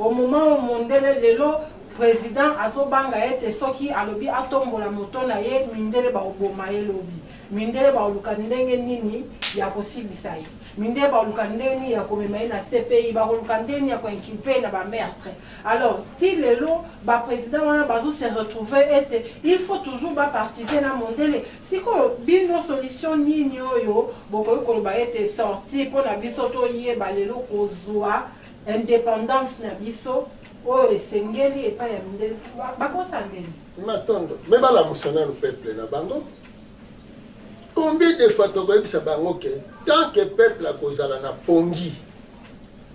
au moment oyo mondele lelo président azobanga ete soki alobi atombola moto na ye, mindele bakoboma ye lobi, mindele bakoluka ndenge nini ya kosilisa ye, mindele bakoluka ndenge nini ya komema ye na CPI, bakoluka ndenge nini ya koinculper ye na bameurtre? Alors ti lelo baprésident wana bazose retrouver ete il faut toujours bapartise na mondele. Sikoyo bino, solution nini oyo bokoki koloba ete sorti mpona biso toyeba lelo kozwa indépendance na biso oyo esengeli epai ya mindele? Bakosala ndeni? Matondo. Mais balamusa nanu peuple na bango. Combien de fois tokoyebisa bango ke tant que peuple akozala na pongi,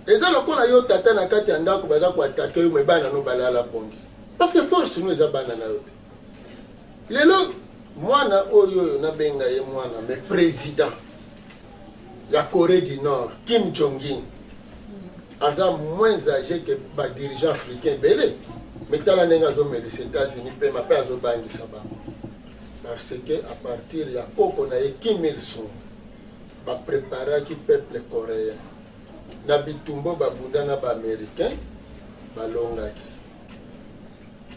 eza lokola yo tata na kati ya ndako, baza koattaquer yo, mais bana no balala pongi, parce que force no eza bana na yo te. Lelo mwana oyo oyo nabenga ye mwana, mais président ya Corée du Nord, Kim Jong-un, aza moins âgé que badirigeant africain ebele, mais tala ndenge azomelisa États-Unis pema mpe azobangisa bango, parce que à partir ya koko na ye Kim Il Sung, bapreparaki peuple coréen na bitumba babunda na baaméricain, balongaki.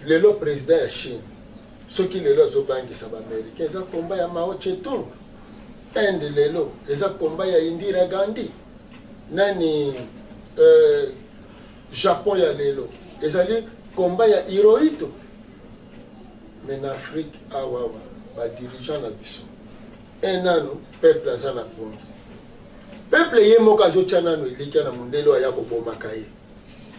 Lelo président ya Chine, soki lelo azobangisa baaméricain, eza komba ya Mao Tse-tung. Inde lelo eza komba ya Indira Gandhi. Nani, Japon ya lelo ezali komba ya Hirohito. Mais na Afrique awawa, badirigeant na biso un nanu peuple aza na pongi. Peuple ye moko azotya nanu elikya na mondele oyo aya kobomaka ye,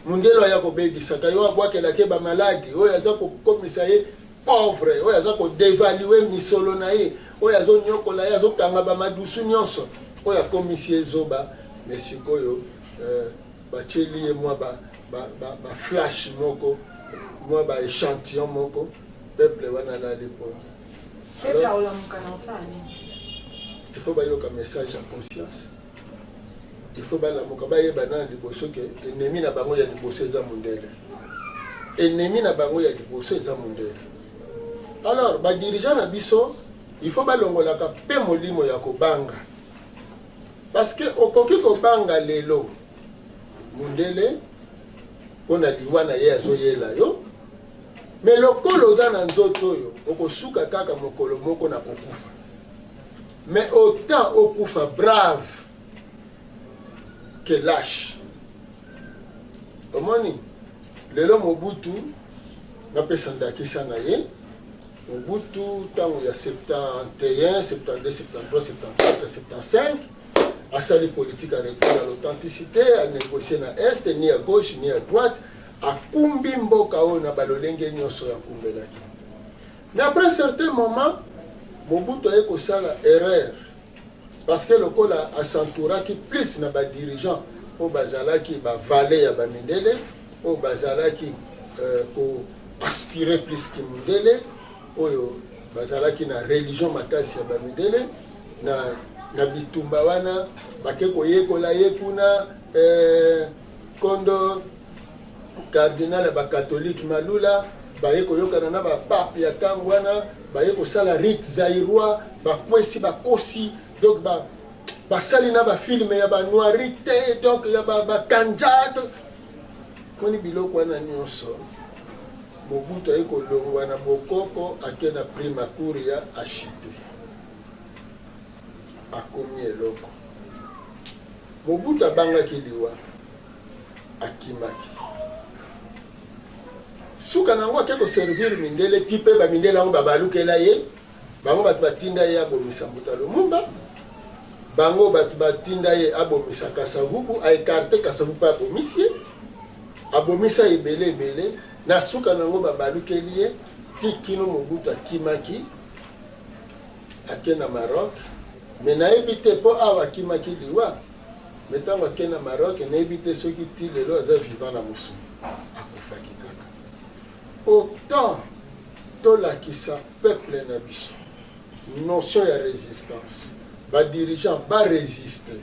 mondele oyo aya kobebisaka ye, oyo abwakelaka ye bamaladi, oyo aza kokomisa ye pauvre, oyo aza kodévaluer misolo na ye, oyo azonyokola ye, azokanga bamadusu nyonso, oyo akomisi ye zoba. Mais sikoyo euh, batieli ye mwa ba, ba, ba, ba flash moko, mwa ba echantillon moko, peuple wana alali pongi. Peuple aolamuka na osala nini? Il faut bayoka message ya conscience. Il faut balamuka, bayeba na liboso ke ennemi na bango ya liboso eza mundele. Ennemi na bango ya liboso eza mundele. Alors ba dirigeants na biso, il faut balongolaka pe molimo ya kobanga. Parce que okoki kobanga lelo mundele mpo na liwa na ye azoyela yo, mais lokola oza na nzoto oyo okosuka kaka mokolo moko na kokufa. Mais autant okufa brave que lâche. Omoni lelo Mobutu, napesa ndakisa na ye Mobutu ntango ya 71, 72, 73, 74, 75 asali politique ya retour à l'authenticité, a négocier na est ni à gauche ni à droite, akumbi mboka oyo na balolenge nyonso ya akumbelaki. Mais après un certain moment, Mobutu aye kosala erreur parce que lokola asentouraki plus na ba dirigeants oyo bazalaki ba valet ya bamindele, oyo bazalaki ko aspirer plus ki mundele, oyo bazalaki na religion makasi ya bamindele, na bitumba wana bake koyekola ye kuna kondo cardinal ya bakatolike Malula, baye koyokana na bapape ya ntango wana, baye kosala rite zaïrois, bakwesi bakosi, donc basali na bafilme ya banoirite, donc ya bakanja moni biloko wana nyonso. Mobutu aye kolongwa na bokoko, ake na prima curia, ashite akomi eloko. Mobutu abangaki liwa, akimaki. Suka na yango ake koservir mindele, ti mpe bamindele yango babalukela ye. Bango bato batinda ye abomisa Mbuta Lumumba, bango bato batinda ye abomisa Kasavubu, aekarte Kasavubu mpe abomisi ye, abomisa ebele ebele. Na suka na yango babalukeli ye ti kino Mobutu akimaki ake na Maroc. Me nayebi te mpo awa akimaki liwa, me ntango ake na Maroc nayebi te soki ti lelo aza vivant na mosuni, akufaki kaka. Autant tolakisa peuple na biso notion ya résistance, ba dirigeants ba résister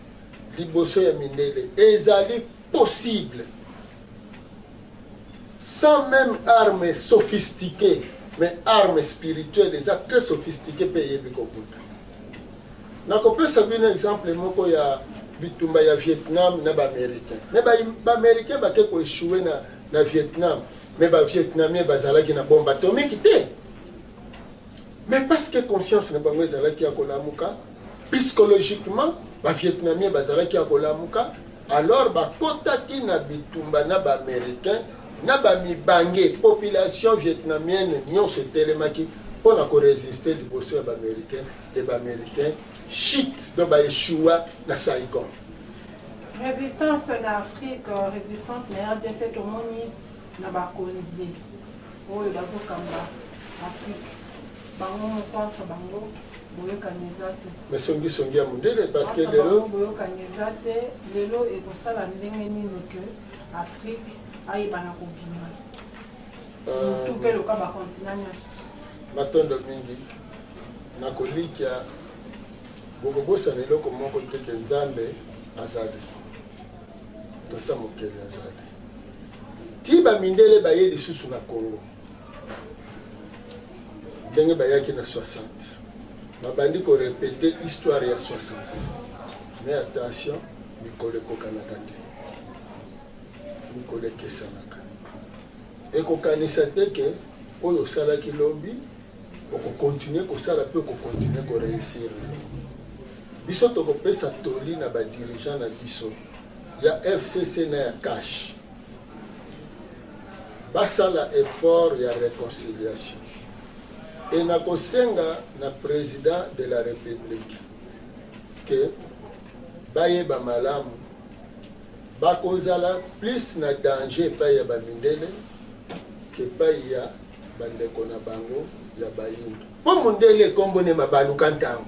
liboso ya mindele, ezali possible sans même arme sophistiquée, mais arme spirituelle eza très sophistiquée mpe eyebi kobunda. Nakopesa bino exemple moko ya bitumba ya Vietnam na baaméricain. Mais baaméricain bake koéchouer na Vietnam, mais bavietnamien bazalaki na bombe atomique te, mais parce que conscience na bango ezalaki ya kolamuka psychologiquement, bavietnamien bazalaki ya kolamuka, alors bakotaki na bitumba na baaméricain na bamibange. Population vietnamienne nyonso etelemaki mpo na korésister liboso ya baaméricain, e baaméricain chute, donc baéchoua na Saigon. Résistance na Afrique, résistance na RDC, tomoni na bakonzi oyo bazokamba Afrique, bango moko entre bango boyokani eza te. Mais songisongi ya mondele, parce que lelo boyokani eza te. Lelo ekosala ndenge nini ke Afrique ayebana kobima motu mpe loka bacontinent nyonso? Matondo mingi. Nakolikia bokobosana eloko moko te ke Nzambe azali, tota mokeli azali. Ti bamindele baye lisusu na Congo, ndenge bayaki na 60, babandi korépéter histoire ya 60. Mais attention, mikolo ekokanaka te, mikolo ekesanaka. Ekokanisa te ke oyo osalaki lobi okocontinuer kosala mpe okocontinuer koréussir. Biso tokopesa toli na badirigeant na biso ya FCC na ya CACH, basala effort ya réconciliation. E nakosenga na président de la République ke bayeba malamu bakozala plus na danger epai ya bamindele ke epai ya bandeko na bango ya bayindo, mpo mondele ekombo ne mabaluka ntango.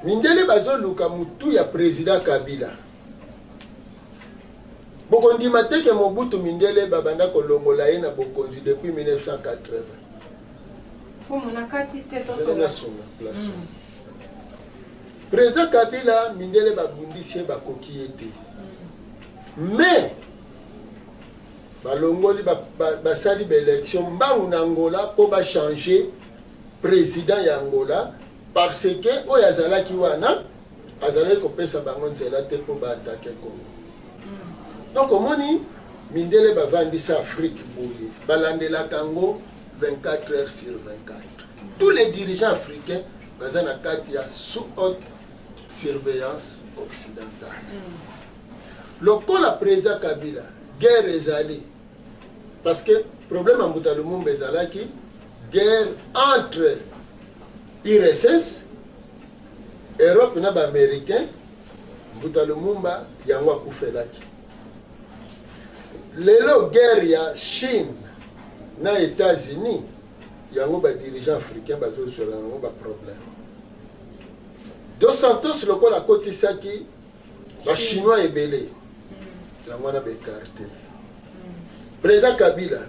Mindele bazoluka mutu ya président Kabila. Bokondima te ke Mobutu, mindele babanda kolongola ye na bokonzi depuis 1980. Fumu na kati te. Zela nasunga place. Président Kabila, mindele babundisi ye, bakoki ye te, mais balongoli, basali baélection mbangu na Angola mpo bachange président ya Angola, parce que oyo azalaki wana azalaki kopesa bango nzela te mpo baattaquer Congo. Donc omoni, mindele bavandisa Afrique boye, balandelaka yango 24 heures sur 24. Tous les dirigeants africains baza na kati ya sous haute surveillance occidentale. Lokola président Kabila, guerre ezali, parce que problème ya Mbuta Lumumba ezalaki guerre entre URSS, Europe na baaméricain. Mbuta Lumumba yango akufelaki. Lelo guerre ya Chine na États-Unis, yango badirigeant africain bazozwela yango baproblème. Dos Santos lokola akotisaki bachinois ebele, yango wana baécarter président Kabila,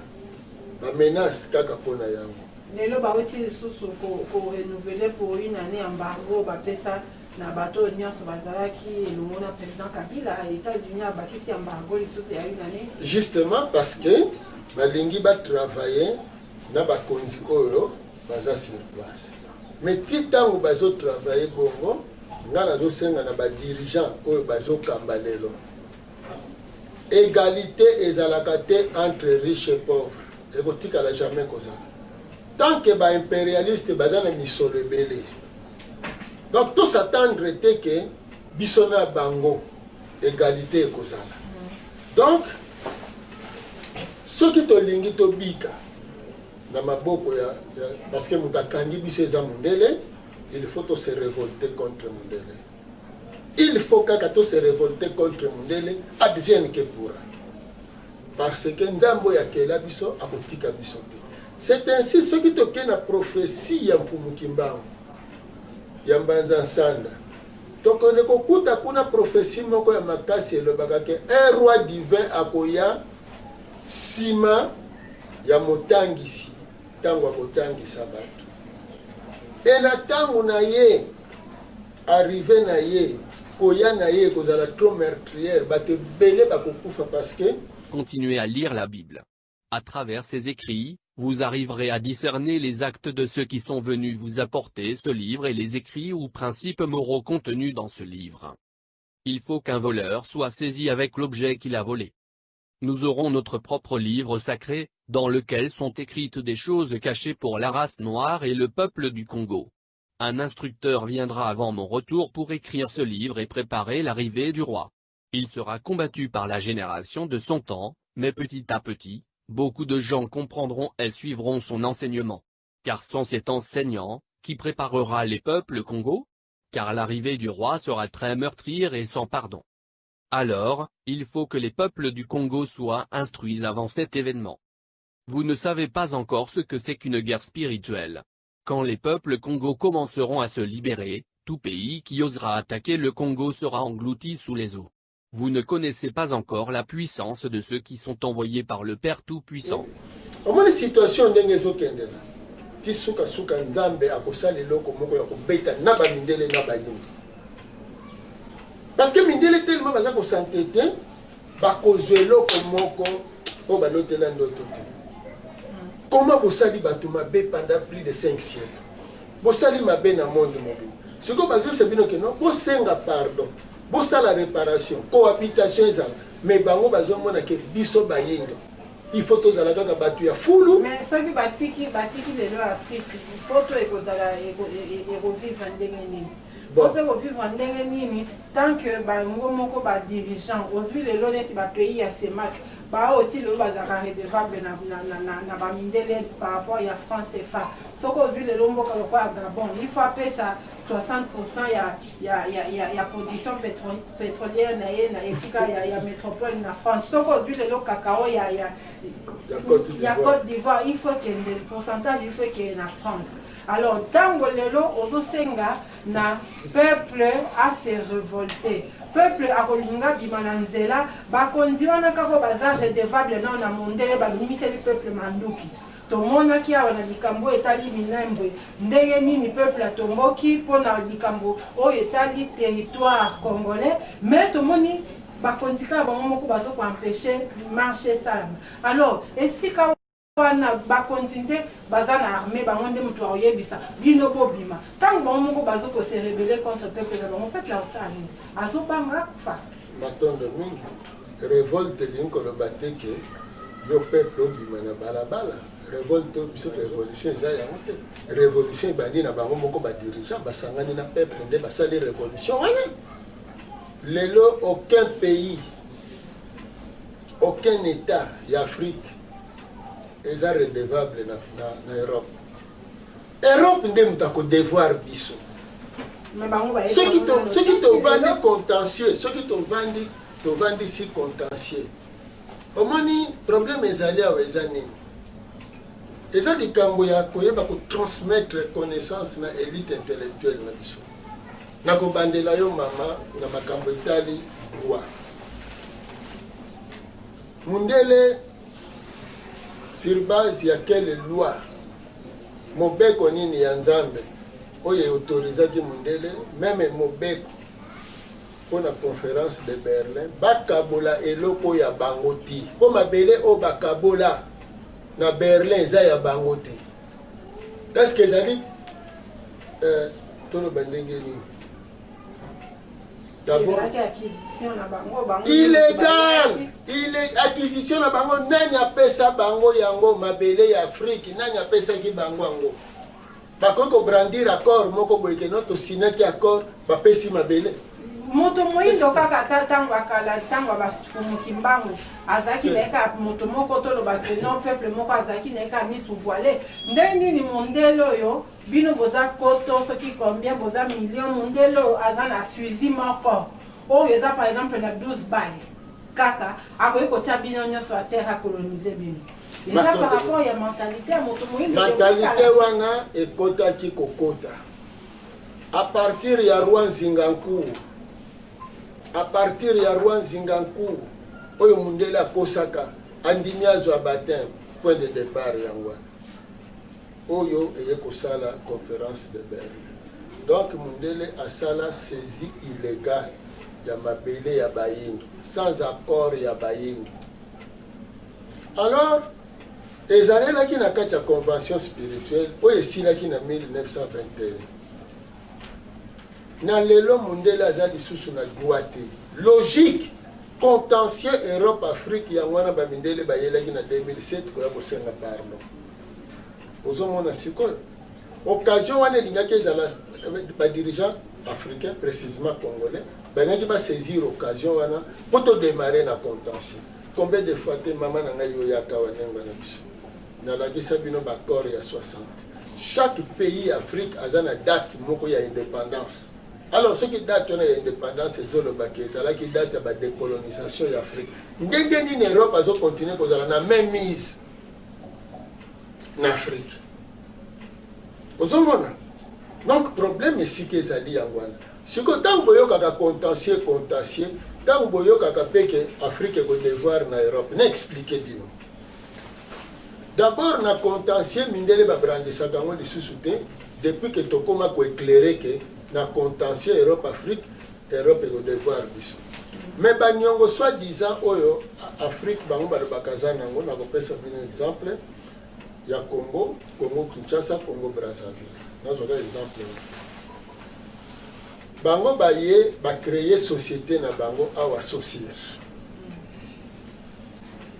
bamenace kaka mpona yango. Lelo bauti lisusu korenouveler pour une année embargo bapesa na bato oyo nyonso bazalaki elongo na président Kabila. États-Unis abakisi embargo lisusu ya une année. Justement, parce que balingi batravaille na bakonzi oyo baza sur place. Mais ti ntango bazotravaille bongo, nga nazosenga na badirigeant oyo bazokamba lelo, égalité ezalaka te entre riche et pauvre, ekotikala jamais kozala tant que baimpérialiste baza na misolo ebele. Donc tos'attendre te ke biso na bango égalité ekozala. Donc soki tolingi tobika na maboko ya, parce que moto akangi biso eza mondele, il faut to se révolter contre mondele. Il faut kaka to se révolter contre mondele, advienne que pourra, parce que Nzambe oyo akela biso akotika biso te. C'est ainsi, soki tokei na prophétie ya Mfumu Kimbangu ya Mbanza Nsanda, tokende kokuta kuna prophétie moko ya makasi elobaka ke un roi divin akoya nsima ya motangisi. Ntango akotangisa bato e na ntango na ye, arrivée na ye, koya na ye ekozala trop meurtrière, bato ebele bakokufa parce que Continuez à lire la Bible. À travers ses écrits, vous arriverez à discerner les actes de ceux qui sont venus vous apporter ce livre et les écrits ou principes moraux contenus dans ce livre. Il faut qu'un voleur soit saisi avec l'objet qu'il a volé. Nous aurons notre propre livre sacré, dans lequel sont écrites des choses cachées pour la race noire et le peuple du Congo. Un instructeur viendra avant mon retour pour écrire ce livre et préparer l'arrivée du roi. Il sera combattu par la génération de son temps, mais petit à petit, beaucoup de gens comprendront et suivront son enseignement. Car sans cet enseignant, qui préparera les peuples Congo? Car l'arrivée du roi sera très meurtrière et sans pardon. Alors, il faut que les peuples du Congo soient instruits avant cet événement. Vous ne savez pas encore ce que c'est qu'une guerre spirituelle. Quand les peuples Congo commenceront à se libérer, tout pays qui osera attaquer le Congo sera englouti sous les eaux. Vous ne connaissez pas encore la puissance de ceux qui sont envoyés par le Père Tout-Puissant. Omoni situation ndenge ezokendela, ti sukasuka Nzambe akosala eloko moko ya kobeta na bamindele na bayingi, parce que mindele telema baza kosante te, bakozwa eloko moko oyo balotela ndoto te. Koma bosali bato mabe pendant plus de 5 siècles, bosali mabe na monde mobile. Sikoyo bazoyebisa bino ke non, bosenga pardon, bosala réparation, cohabitation ezala. Mais bango bazomona ke biso bayindo, il faut tozala kaka bato ya fulu. Mais soki batiki lelo Afrique, poto ekozala ekovivre ndenge nini? Poto ekovivre ndenge nini tant que bango moko badirigeant ozwi lelo neti bapays ya CEMAC, baoti lelo bazalaka redevable na bamindele par rapport ya franc CFA? Soki ozwi lelo mboka lokola Gabon, il faut apesa 60% ya production petrolière na ye na esika ya metropole na France. Soki ozwi lelo cacao ya Côte d'Ivoire, il faut kende pourcentage, il faut ekende na France. Alors ntango lelo ozosenga na peuple a se révolter, peuple akolinga bima na nzela, bakonzi wana kaka baza redevable nao na mondele, babimiseli peuple manduki. Tomonaki awa na likambo oyo etali Minembwe ndenge nini peuple atomboki mpona likambo oyo etali territoire congolais, mais tomoni bakonzi kaka bango moko bazokoempêcher marche esalama. Alors esika wana bakonzi nde baza na armée, bango nde moto akoyebisa bino bobima. Ntango bango moko bazokose rebeller contre peuple na bango, peuple akosala nini? Azobanga akufa. Matondo mingi. Révolte elingi koloba te ke yo peuple obima na balabala. Révolte oyo biso, révolution eza yango te. Révolution ebandi na bango moko, badirigeant basangani na peuple nde basali révolution wana. Lelo aucun pays, aucun état ya Afrique eza redevable na Europe. Europe nde moto akodevoir biso. Soki tovandi contentieux, soki tovandisi contentieux, omoni problème ezali awa. Eza nini? Eza likambo ya koyeba kotransmettre connaissance na élite intellectuelle na biso. Nakobandela yo, mama, na makambo etali droit. Mundele, sur base ya quelle loi, mobeko nini ya Nzambe oyo eautorisaki mundele, même mobeko mpo na Conférence de Berlin, bakabola eloko ya bango te? Mpo mabele oyo bakabola na Berlin eza ya bango te. Est-ce ezali toloba ndenge nini? D'abord illégal, il acquisition na bango. Nani apesa bango yango? Mabele ya Afrique, nani apesaki bango yango? Bakoki kobrandir accord moko boye ke no, tosignaki accord, bapesi mabele. Moto moyindo kaka, ata ntango ya kala, ntango ya bafumuki mbangu, azalaki na ye kaka moto moko. Toloba ke non, peuple moko azalaki na ye kaka misu voilé. Ndenge nini mondele oyo, bino boza koto soki combien, boza million, mondele oyo aza na fusil moko oyo eza par exemple na 12 balles kaka, akoki kotia bino nyonso à terre, acoloniser bino? Eza par rapport ya mentalité ya moto moyindo. Mentalité wana ekotaki kokota à partir ya roi Nzinga Nkuwu, à partir ya roi Nzinga Nkuwu oyo mundele akosaka, andimi azwa baptême. Point de départ yango wana oyo eye kosala Conférence de Berlin. Donc mundele asala saisie illégale ya mabele ya bayindo sans accord ya bayindo. Alors ezalelaki na kati ya convention spirituelle oyo esilaki na 1921. Na lelo mundele aza lisusu na droit te. Logique contentieux Europe Afrique yango wana bamindele bayelaki na 2007 koya kosenga pardon. Ozomona sikoyo occasion wana elingaki ezala badirigeant africain, précisément congolais, balingaki basaisir occasion wana mpo todémarrer na contentieux. Combien de fois te, mama na ngai, oyaka wa ndenge na biso, nalakisa bino baaccord ya 60. Chaque pays Afrique aza na date moko ya indépendance. Alors soki date wana ya indépendance ezolobaki ezalaki date ya badécolonisation ya Afrique, ndenge nini Europe azocontinuer kozala na même mise na Afrique? Ozomona donc problème esika ezali yango wana. Sikoyo ntango boyokaka contentieux, contentieux, ntango boyokaka mpe ke Afrique ekodevoir na Europe, na expliquer bino d'abord na contentieux, mindele babrandisaka yango lisusu te depuis ke tokóma koéclairer ke na contentieux Europe Afrique, Europe ekodevoir biso. Mais baniongo soi-disant oyo Afrique bango balobaka aza nango, nakopesa bino exemple ya Congo, Congo Kinshasa, Congo Brazzaville. Nazwaka exemple wana. Bango baye bacréer société na bango awa, Socir,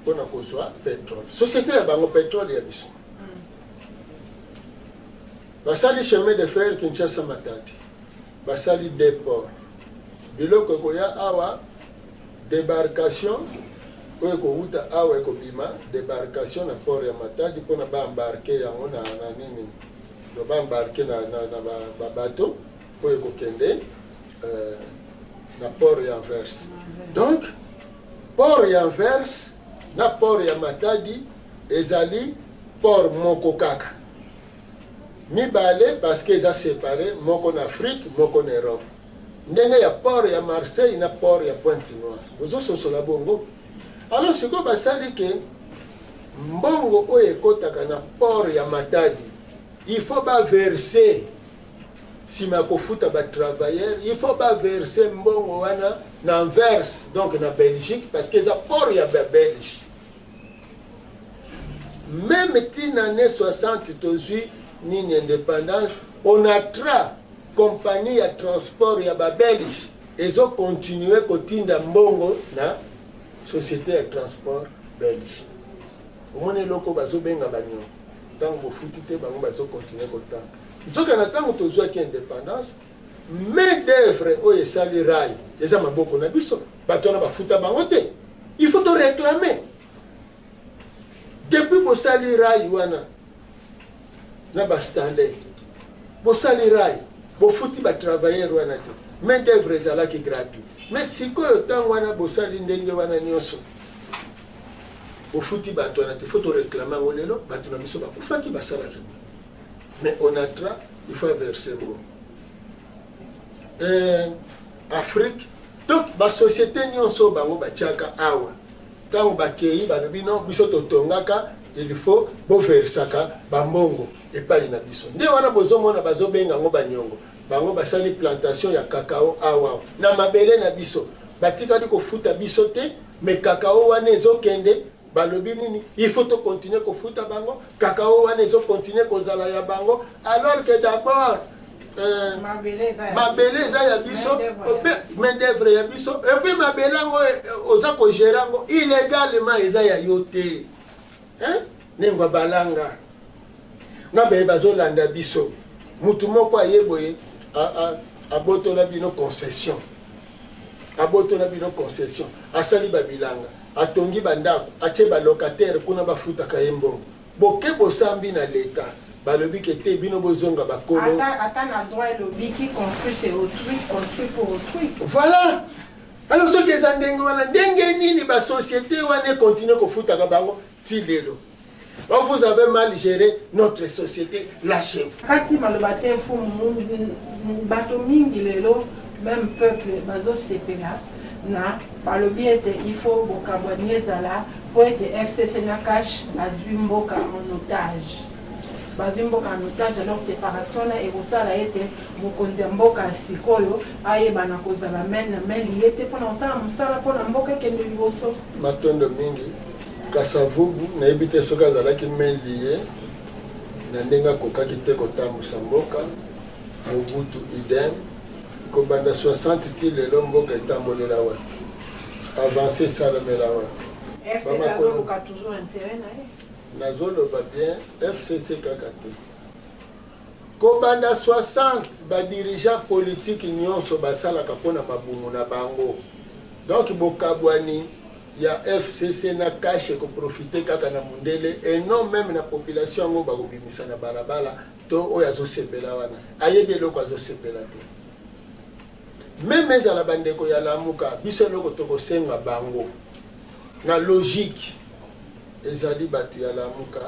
mpona kozwa pétrole. Société ya bango, pétrole ya biso. Basali chemin de fer Kinshasa Matadi, basali déport, biloko ekoya awa, débarcation oyo ekowuta awa ekobima, débarcation na port ya Matadi mpona baembarquer yango na nini. Donc ba embarquer na, na, na ba, ba bateau oyo ekokende euh, na port ya Anvers. Donc port ya Anvers na port ya Matadi ezali port moko kaka. Mibale parce que eza separe, moko na Afrique, moko na Europe. Ndenge ya port ya Marseille na port ya Pointe Noire. Bozososola bongo? Alors sikoyo basali ke mbongo oyo ekotaka na port ya Matadi, il faut ba verser sima ya kofuta ba travailleurs, il faut ba verser mbongo wana na Anvers, donc na Belgique, parce que eza port ya ba Belge. Meme ti na année 60 tozwi nini independance, Onatra compagnie ya transport ya ba Belge ezo continuer kotinda mbongo na société ya transport belge. Omoni eloko bazobenga banyongo, ntango bofuti te bango bazo continuer kotanga. Nzoka na ntango tozwaki independance, main d'œuvre oyo esali rail eza maboko na biso, bato wana bafuta bango te, il faut to réclamer. Depuis bosali rail wana na ba Stanley, bosali rail, bofuti ba travailleurs wana te, main d'œuvre ezalaki gratuit. Mais sikoyo ntango wana bosali ndenge wana nyonso, bofuti bato wana te, faut to réclamer yango. Lelo bato na biso bakufaki, basalaki, mais Onatra il faut verser mbongo. Afrique, donc basociété nyonso bango batiaka awa, ntango bakei balobi non, biso totongaka, il faut boversaka bambongo epai na biso. Nde wana bozomona bazobenga yango banyongo. Bango basali plantation ya cacao awa na mabele na biso, batikali kofuta biso te, mais cacao wana ezokende. Balobi nini? Il faut tocontinue kofuta bango, cacao wana ezocontinue kozala ya bango, alors que d'abord mabele eza ya biso, main d'œuvre ya biso, et puis mabele yango oza kogérer yango illégalement, eza ya yo te. Ndenge balanga na baye bazolanda biso, mutu moko aye boye, abotola bino concession, abotola bino concession, asali babilanga, atongi bandako, atie balocataire kuna, bafutaka ye mbongo. Boke bosambi na leta, balobi ke te, bino bozonga bakolo. Ata na droit elobi: qui construit chez autrui construit pour autrui. Voilà. Alors soki eza ndenge wana, ndenge nini basociété wana econtinue kofutaka bango ti lelo? Oh, vous avez mal géré notre société, lâchez-vous. Kati maloba te, mfumu, bato mingi lelo, même peuple bazosepela na balobi ete il faut bokabwani ezala mpo ete FCC na CACH bazwi mboka en otage, bazwi mboka en otage. Alors séparation na ekosala ete mokonzi ya mboka ya sikoyo ayebana kozala main na main lié te mpona kosala mosala mpona mboka ekende liboso. Matondo mingi. Kasavubu, nayebi te soki azalaki main lié na ndenge akokaki te kotambusa mboka. Mobutu idem. Kobanda 60 ti lelo, mboka etambolela wapi? Avance esalemela wapi? FCC azoluka toujours intérêt na ye. Nazoloba bien, FCC kaka te. Kobanda 60, badirigeant politique nyonso basalaka mpona mabumu na bango. Donc bokabwani ya FCC na CACH ekoprofite kaka na mundele et non même na population. Yango bakobimisa na balabala to oyo azosepela wana ayebi eloko azosepela te. Même ezala bandeko ya Lamuka, biso eloko tokosenga bango na logique ezali bato ya Lamuka,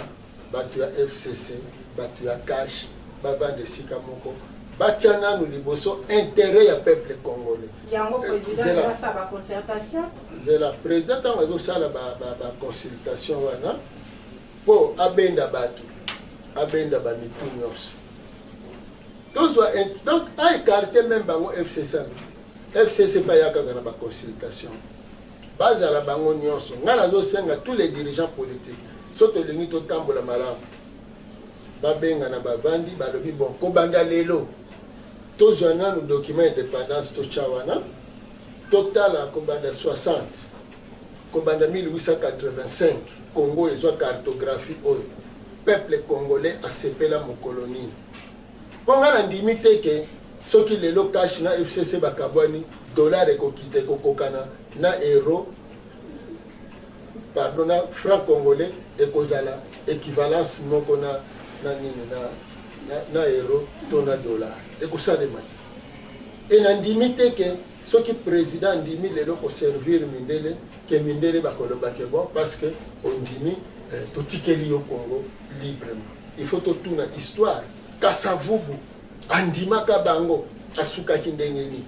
bato ya FCC, bato ya CACH, bavanda esika moko, batia nanu liboso intérêt ya peuple congolais. Yango président asala baconcertation. Nzela président, ntango azosala baconsultation wana mpo abenda bato, abenda bamitu nyonso, tozwa donc aécarte même bango FCC. FCC mpe aya kaka na baconsultation, bazala bango nyonso. Ngai nazosenga tous les dirigeants politiques, so tolingi totambola malamu, babenga na bavandi, balobi: bon, kobanda lelo tozwa nanu document indépendance, totya wana, totala kobanda 60, kobanda 1885, Congo ezwa cartographie oyo, peuple congolais asepela mokolo nini? Mpo ngai nandimi te ke soki lelo CACH na FCC bakabwani, dollar ekokita, ekokokana na euro, pardon, na franc congolais, ekozala équivalence moko na nini na na, na euro to na dollar, ekosalema te. E nandimi te ke soki president andimi lelo koservir mindele, ke mindele bakoloba ke bon, parce que ondimi, eh, totikeli yo Congo librement. Il faut totuna histoire. Kasavubu andimaka bango, asukaki ndenge nini?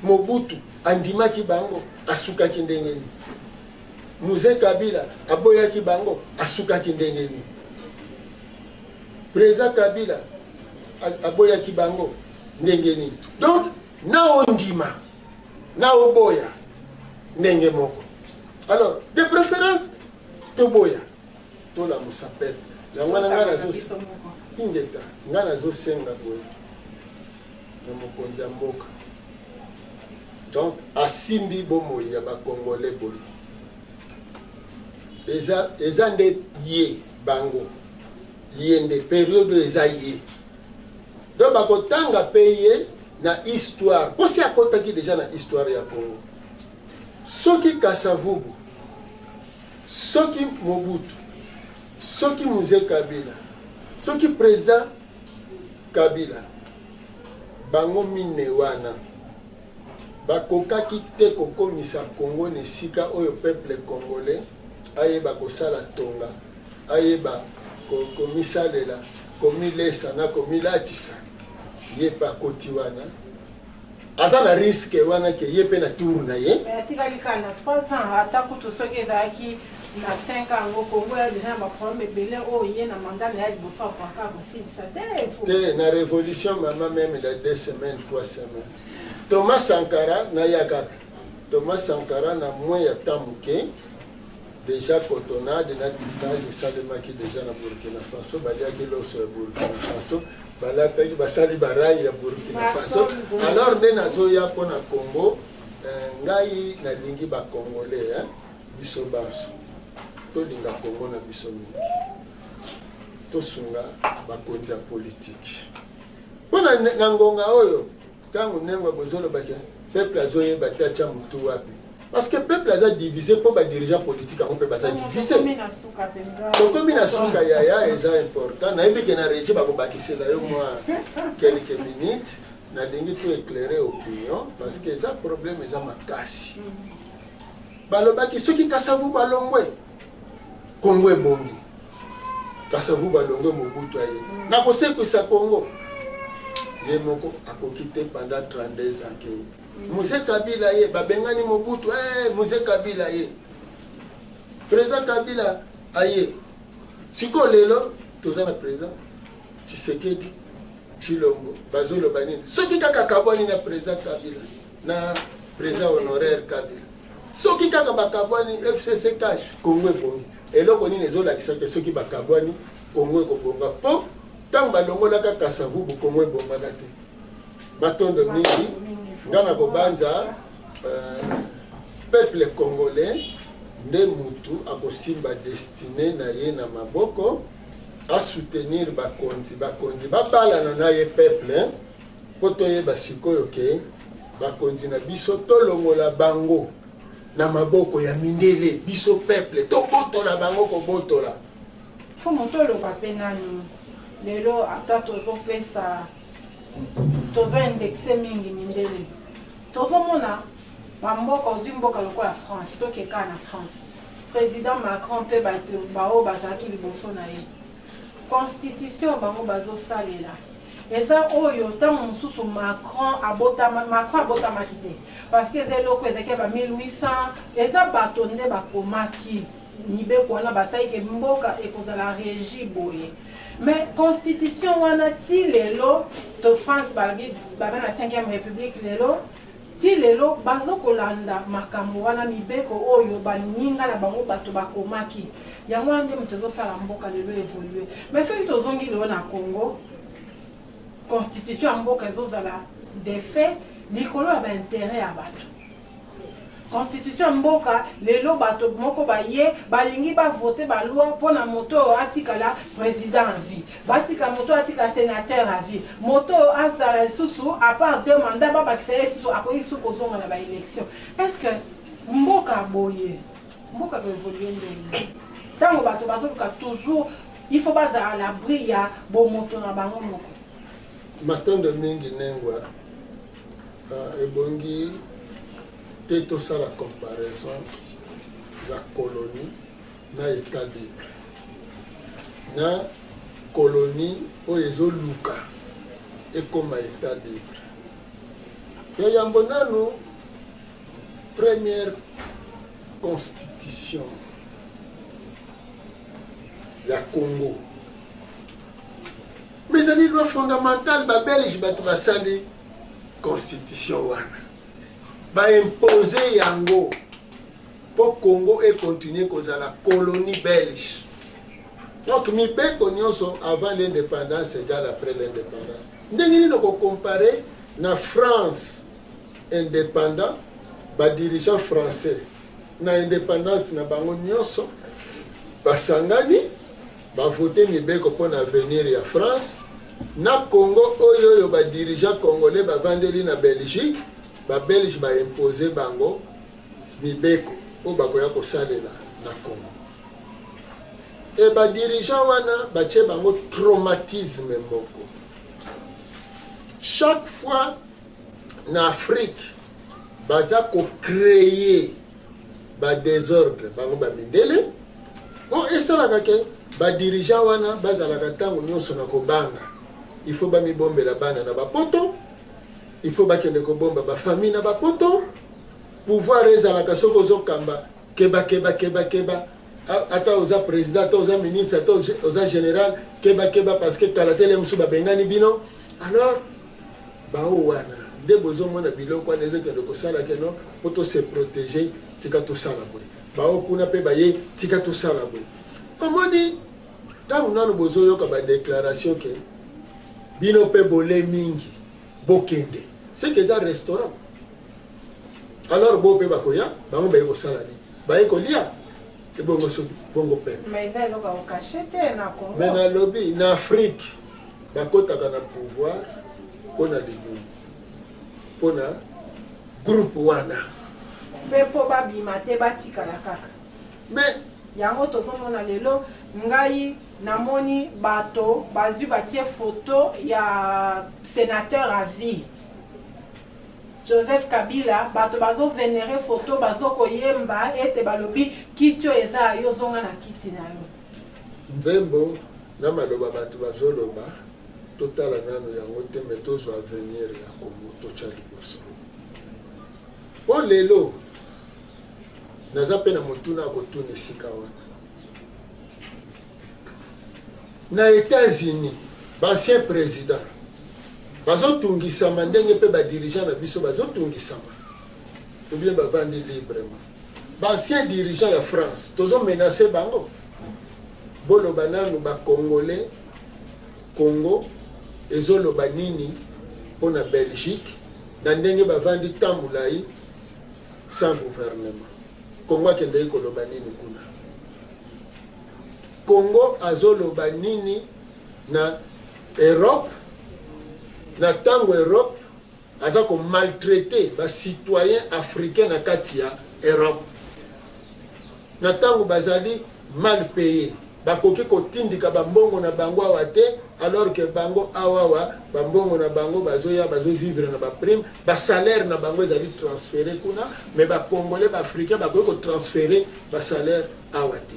Mobutu andimaki bango, asukaki ndenge nini? Mzee Kabila aboyaki bango, asukaki ndenge nini? Président Kabila aboyaki bango ndenge nini? Donc na ondima na oboya ndenge moko. Alors de préférence toboya, tolamusa peuple. Yango wana ngai nazo ingeta, ngai nazosenga boye na mokonzi ya mboka, donc asimbi bomoi ya bacongolais boye, eza nde ye bango, ye nde periode oyo eza ye. Donc bakotanga mpe ye na histoire, mposi akotaki deja na histoire ya Congo. Soki Kasavubu, soki Mobutu, soki Mzee Kabila, soki président Kabila, bango mine wana bakokaki te kokomisa Congo na esika oyo peuple congolais ayeba kosala tonga, ayeba komisalela, komilesa na komilatisa. Ye mpe akoti wana, aza na risque wana ke ye mpe na tour na ye. Mais atikali kaka na 3 ans, ata kutu soki ezalaki na 5 ans yango, Congo ya deja na baproblème ebele oyo ye na mandat na ye liboso akwaka kosilisa te. Te, na révolution mama, même na 2 semaines, 3 semaines, Thomas Sankara naya kaka Thomas Sankara na moins ya temps moke, déjà cotonnade na tissage esalemaki déjà na Burkina Faso. Baliaki loso ya Burkina Faso, balataki, basali barails ya Burkina Faso. Alors nde nazoya mpo na Congo, ngai nalingi bacongolais, hein? Biso banso tolinga Congo na biso mingi, tosunga bakonzi ya politike mpo na ngonga oyo. Ntango ndenge bozolobaki, peuple azoyeba te atya motu wapi, parce que peuple aza divisé mpo badirigeant politique yango mpe baza divisé. Tokomi na suka, yaya. Eza important, nayebi ke na régie bakobakisela yo mwa quelques minutes. Nalingi to éclairer opinion, parce que eza problème, eza makasi. Balobaki soki Kasavu balongwe, Kongo ebongi. Kasavu balongwe, Mobutu aye nakosekwisa Kongo. Ye moko akoki te pendant 32 ans. Ke Mzee Kabila ye, babengani Mobutu, eh, Mzee Kabila ye, président Kabila aye. Sikoyo lelo toza na président Tshisekedi Tshilombo. Bazoloba nini? Soki kaka kabwani na président Kabila, na président honoraire Kabila, soki kaka bakabwani, FCC CACH, Congo ebongi. Eloko nini ezolakisa ke soki bakabwani, Congo ekobonga? Mpo ntango balongolaka Kasavubu, Congo ebongaka te. Matondo mingi. Nga na kobanza, peuple congolais nde mutu akosimba destinée na ye na maboko, asoutenir bakonzi, bakonzi babalana na ye peuple, mpo toyeba sikoyo ke bakonzi na biso, tolongola bango na maboko ya mindele. Biso peuple tobotola bango, kobotola. Fo moto oloba mpe nanu lelo, ata tozopesa, tozoindexer mingi mindele, tozomona bamboka. Ozwi mboka lokola France, tokeka na France, président Macron mpe bato baoyo bazalaki liboso na ye, constitution bango bazosalela eza oyo. Ntango mosusu Macron abotama, Macron abotamaki te, parce que eza eloko ezalaki ya ba 1800. Eza bato nde bakomaki mibeko wana, basali ke mboka ekozala régi boye. Mais constitution wana ti lelo, to France balobi baza na 5e République, lelo ti lelo bazokolanda makambo wana, mibeko oyo baninga na bango bato bakomaki. Yango wana nde moto ezosala mboka lelo évolue. Mais soki tozongi lelo na Congo, constitution ya mboka ezozala de fait likolo ya baintérêt ya bato. Constitution ya mboka lelo, bato moko baye balingi bavote baloi mpona moto oyo atikala président à vie, batika moto oyo atika sénateur à vie, moto oyo azala lisusu à part deux mandats, babakisa ye lisusu, akoki lisusu kozonga na baélection. Est ce que mboka boye, mboka koévolue ndenge ntango bato bazoluka toujours? Il faut bazala à l'abri ya bomoto na bango moko. Matondo mingi Nengwa. Ebongi te tosala comparaison ya colonie na etat libre na colonie oyo ezoluka ekoma etat libre. Ya yambo nanu, première constitution ya Congo mais ezali loi fondamentale. Babelge bato basali constitution wana, baimpose yango mpo Congo econtinue kozala colonie belge. Donc mibeko nyonso avant l'indépendance égale après l'indépendance. Ndenge nini okocompare na France indépendant? Badirigeant français na indépendance na bango nyonso basangani, bavote mibeko mpo na avenir ya France. Na Congo oyo oyo badirigeant congolais bavandeli na Belgique, babelge baimpose bango mibeko oyo bakoya kosalela na Congo. E badirigeant wana batie bango traumatisme moko. Chaque fois na Afrique baza kocréer badésordre, bango bamindele, po esalaka ke badirigeant wana bazalaka ntango nyonso na kobanga. Il faut bamibombela bana na bapoto, il faut bakende kobomba bafamille na bapoto. Pouvoir ezalaka soki ozokamba, keba, keba, keba, keba. Ata oza président, ata oza ministre, ata oza général, keba, keba, parce que kala tele mosusu babengani bino. Alors bao wana nde bozomona biloko wana ezokende kosala keno mpo tose protéger, tika tosala boye. Bao kuna mpe baye, tika tosala boye. Omoni, ntango nano bozoyoka badéclaration ke bino mpe bole mingi, bokende seke eza restaurant. Alors bo mpe bakoya, bango baye kosala nini? Baye kolia ebongo soki bongo pene. Mais eza eloko ya kocacher te na Congo. Me nalobi, na Afrique bakotaka na pouvoir mpo na libumu, mpo na groupe wana. Mpe mpo babima te, batikala kaka. Mais yango tozomona lelo. Ngai namoni bato bazwi, batie photo ya sénateur à vie Joseph Kabila, bato bazovénérer photo, bazokoyemba ete balobi kiti oyo eza yo, ozonga na kiti na yo. Nzembo na maloba bato bazoloba, totala nano yango te, me tozwa avenir ya Congo totya liboso. Mpo lelo naza mpe na motuna ya kotuna esika wana. Na États-Unis, baancien président bazotungisama ndenge mpe badirigeant na biso bazotungisama, ou bien bavandi librement? Baancien dirigeant ya France tozomenace bango. Boloba nanu, bacongolais, Congo ezoloba nini mpo na Belgique na ndenge bavandi temps molai sans gouvernement? Congo akendeki koloba nini kuna? Congo azoloba nini na Europe na ntango Europe aza komaltraite bacitoyen africain na kati ya Europe, na ntango bazali mal payé, bakoki kotindika bambongo na bango awa te, alors que bango awawa bambongo na bango bazoya, bazovivre na baprime, basalaire na bango ezali transféré kuna, mais bacongolais, baafricain bakoki kotransférer basalaire awa te?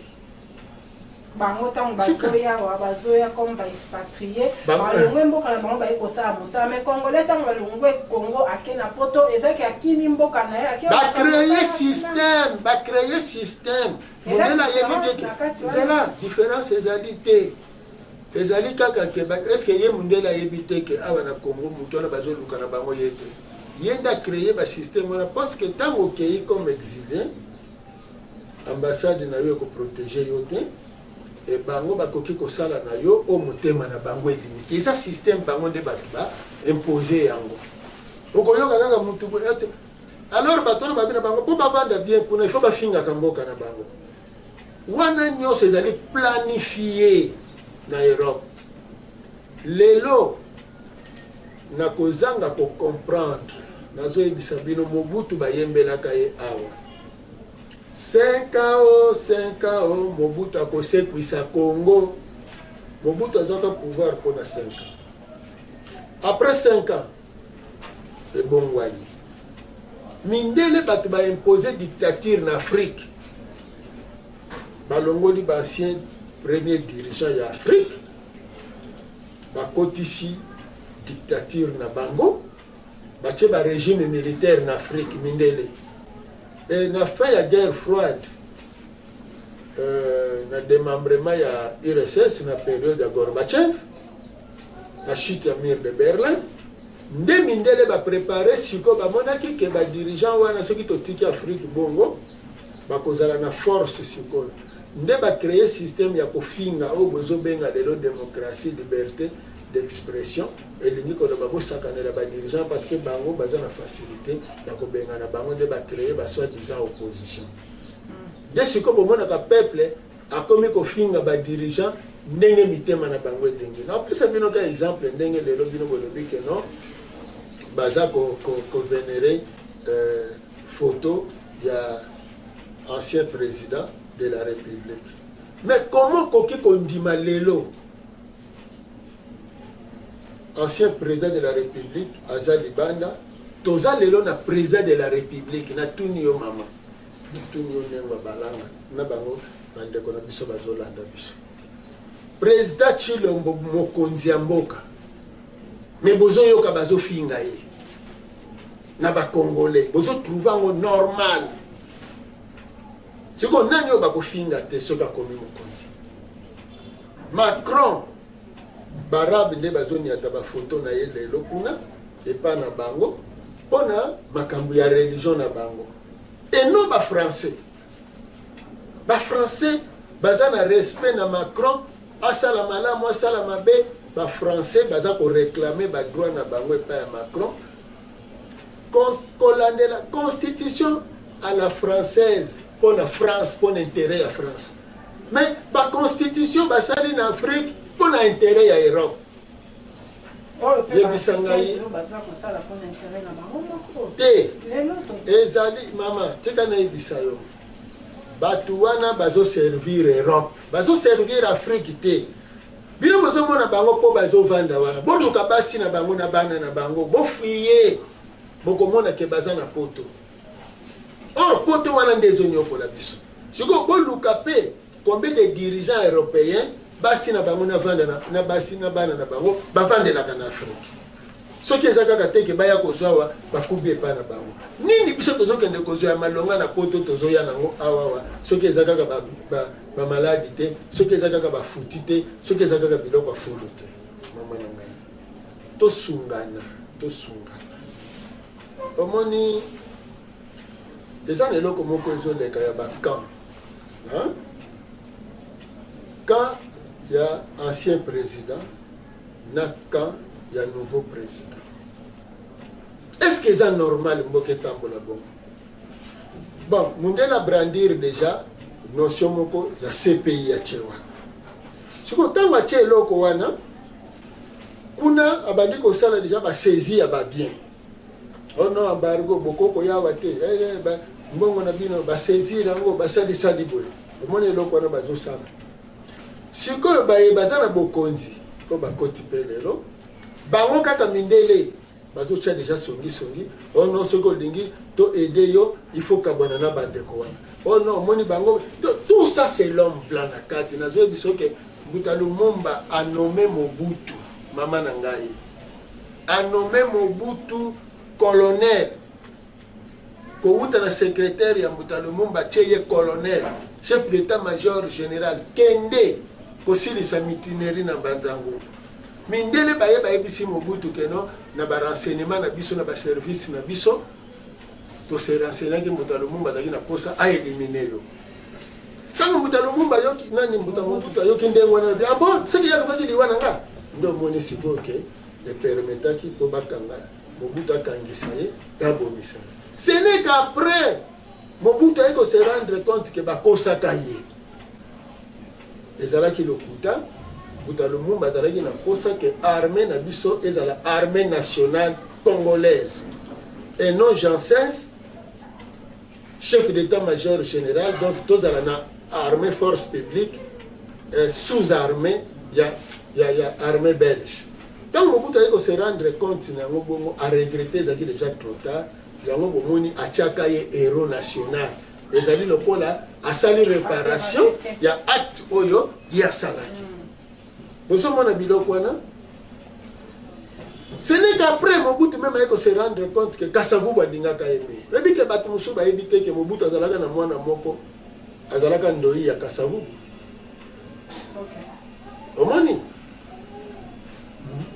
Bango ntango bazoya awa, bazoya comme baexpatrie, balongwe mboka na bango, baye kosala mosala. Mais congolais, ntango balongwe Congo, ake na poto, ezaki akimi mboka na ye, ake. Bacréer système, bacréer système. Mondele ayebi bien ke nzela différence ezali te, ezali kaka ke est-ce ye mondele ayebi te ke awa na Congo moto wana bazoluka na bango ye te? Ye nde acréer basystème wana, parce que ntango okei comme exilé, ambassade na yo ekoprotéger yo te, e bango bakoki kosala na yo oyo motema na bango elingi. Eza système, bango nde bato baimpose yango. Okoyoka kaka motu ete alors bato wana babi na bango mpo bavanda bien kuna, il faut bafingaka mboka na bango. Wana nyonso ezali planifié na Europe. Lelo na kozanga kocomprendre, nazoyebisa bino, Mobutu bayembelaka ye awa 5 ao 5 ao, Mobutu akosekwisa Congo. Mobutu azwaka pouvoir mpo na 5 ans. Après 5 ans, ebongwani. Mindele bato ba imposer dictature na Afrique. Balongoli ba ancien premier dirigeant ya Afrique, bakotisi dictature na bango, batie ba régime militaire na Afrique mindele. Et na fin ya guerre froide, euh, na démembrement ya URSS na période ya Gorbatchev, na chute ya mur de Berlin, nde mindele ba préparer sikoyo, bamonaki ke ba dirigeant wana soki totiki Afrique bongo bakozala na force. Sikoyo nde ba créer système ya kofinga oyo bozobenga lelo démocratie, liberté d'expression. Elingi koloba bosakanela ba dirigeant parce que bango baza na facilité ya kobengana bango. Nde ba créer ba soi-disant opposition. Nde sikoyo bomonaka peuple akomi kofinga ba dirigeant ndenge mitema na bango elingi. Napesa bino ka exemple, ndenge lelo bino bolobi ke non, baza kovénérer ko, ko euh, photo ya ancien président de la République. Mais comment koki kondima lelo ancien président de la République aza libanda, toza lelo na président de la République? Natuni yo mama, natuni yo ndenge balanga na bango, bandeko na biso bazolanda biso. Président Tshilombo, mokonzi ya mboka, me bozoyoka bazofinga ye na bacongolais, bozotrouver yango normal. Sikoyo nani oyo bakofinga te soki akomi mokonzi? Macron, baarabe nde bazoniata bafoto na ye lelo kuna epa na bango mpona makambo ya religion na bango, eno bafrançais. Bafrançais baza na respect na Macron, asala malamu, asala mabe, bafrançais baza koréclamer badroit na bango epai ya Macron, kolandela constitution à la française mpo na France, mpo na intérêt ya France. Mais baconstitution basali na Afrique mpo na intérêt ya Europe. Yebisa ngai te, ezali mama, tika nayebisa yo, bato wana bazoservir Europe, bazoservir Afrique te. Bino bozomona bango mpo bazovanda wana. Boluka basi na bango na bana na bango, bofuye, bokomona ke baza na poto. Or poto wana nde ezonyokola biso. Sikoyo boluka mpe combien de dirigeants européens basi na bango navanda na basi na bana na bango bavandelaka na Afrique. Soki eza kaka te ke baya kozwa awa, bakubi epai na bango nini? Biso tozokende kozwa ya malonga na poto, tozoya nango awawa. Soki eza kaka bamaladi te, soki eza kaka bafuti te, soki eza kaka biloko ya fulu te. Mama na ngai, tosungana, tosungana. Omoni, eza na eloko moko ezoleka ya bacamp, camp ya ancien président na camp ya nouveau président. Est ce que eza normal mboka etambola bongo? Bon, mundele abrandir déjà notion moko ya CPI ya tie wana. Sikoyo ntango atie eloko wana kuna, abandi kosala déjà basaisie ya babien. Oh non, embargo, bokoko yawa te, eh, eh, mbongo na bino basaisir yango, basalisali boye. Omoni eloko wana bazosala sikoyo, baye baza na bokonzi mpo bakoti mpe lelo bango kaka mindele bazotia déjà songisongi. Oh non, soki olingi to aider yo, il faut kabwana na bandeko wana. Oh non, omoni bango, tout ça c'est l'homme blanc na kati. Nazoyebi soki Mbuta Lumumba anommé Mobutu, mama na ngai, anommé Mobutu colonel, kowuta na secrétaire ya Mbuta Lumumba, tie ye colonel, chef d'état major général, kende kosilisa mutinerie na Mbanzango. Mindele baye bayebisi Mobutu keno na barenseignement na biso, na baservice na biso, tose renseignaki, Mbuta Lumumba azalaki na posa aéliminer yo. Ntango Mbuta Lumumba ayoki nani, Mbuta Mobutu ayoki ndenge wana, alobi: "Ah bon, soki ye alukaki liwa na nga." Nde omoni sikoyo ke epermettaki mpo bakanga Mobutu, akangisa ye mpe abomisa ye. Ce n'est qu'après Mobutu aye kose rendre compte ke bakosaka ye, ezalaki lokuta. Mbuta Lumumba azalaki na posa ke armée na biso ezala armée nationale congolaise et non Janssens, chef d'état-major général. Donc tozala na armée, force publique, sous-armée ya ya, ya armée belge. Ntango Mobutu aye ko se rendre compte na yango bongo, a regretter, ezalaki dejà trop tard. Yango bomoni atiaka ye héros national, ezali lokola asali réparation ya acte oyo ye asalaki. Bozomona biloko wana. Ce n'est qu'après Mobutu même aye ko se rendre compte que Kasavubu alingaka ye mingi. Oyebi ke bato mosusu bayebi te ke Mobutu azalaka na mwana moko azalaka ndoi ya Kasavubu. Omoni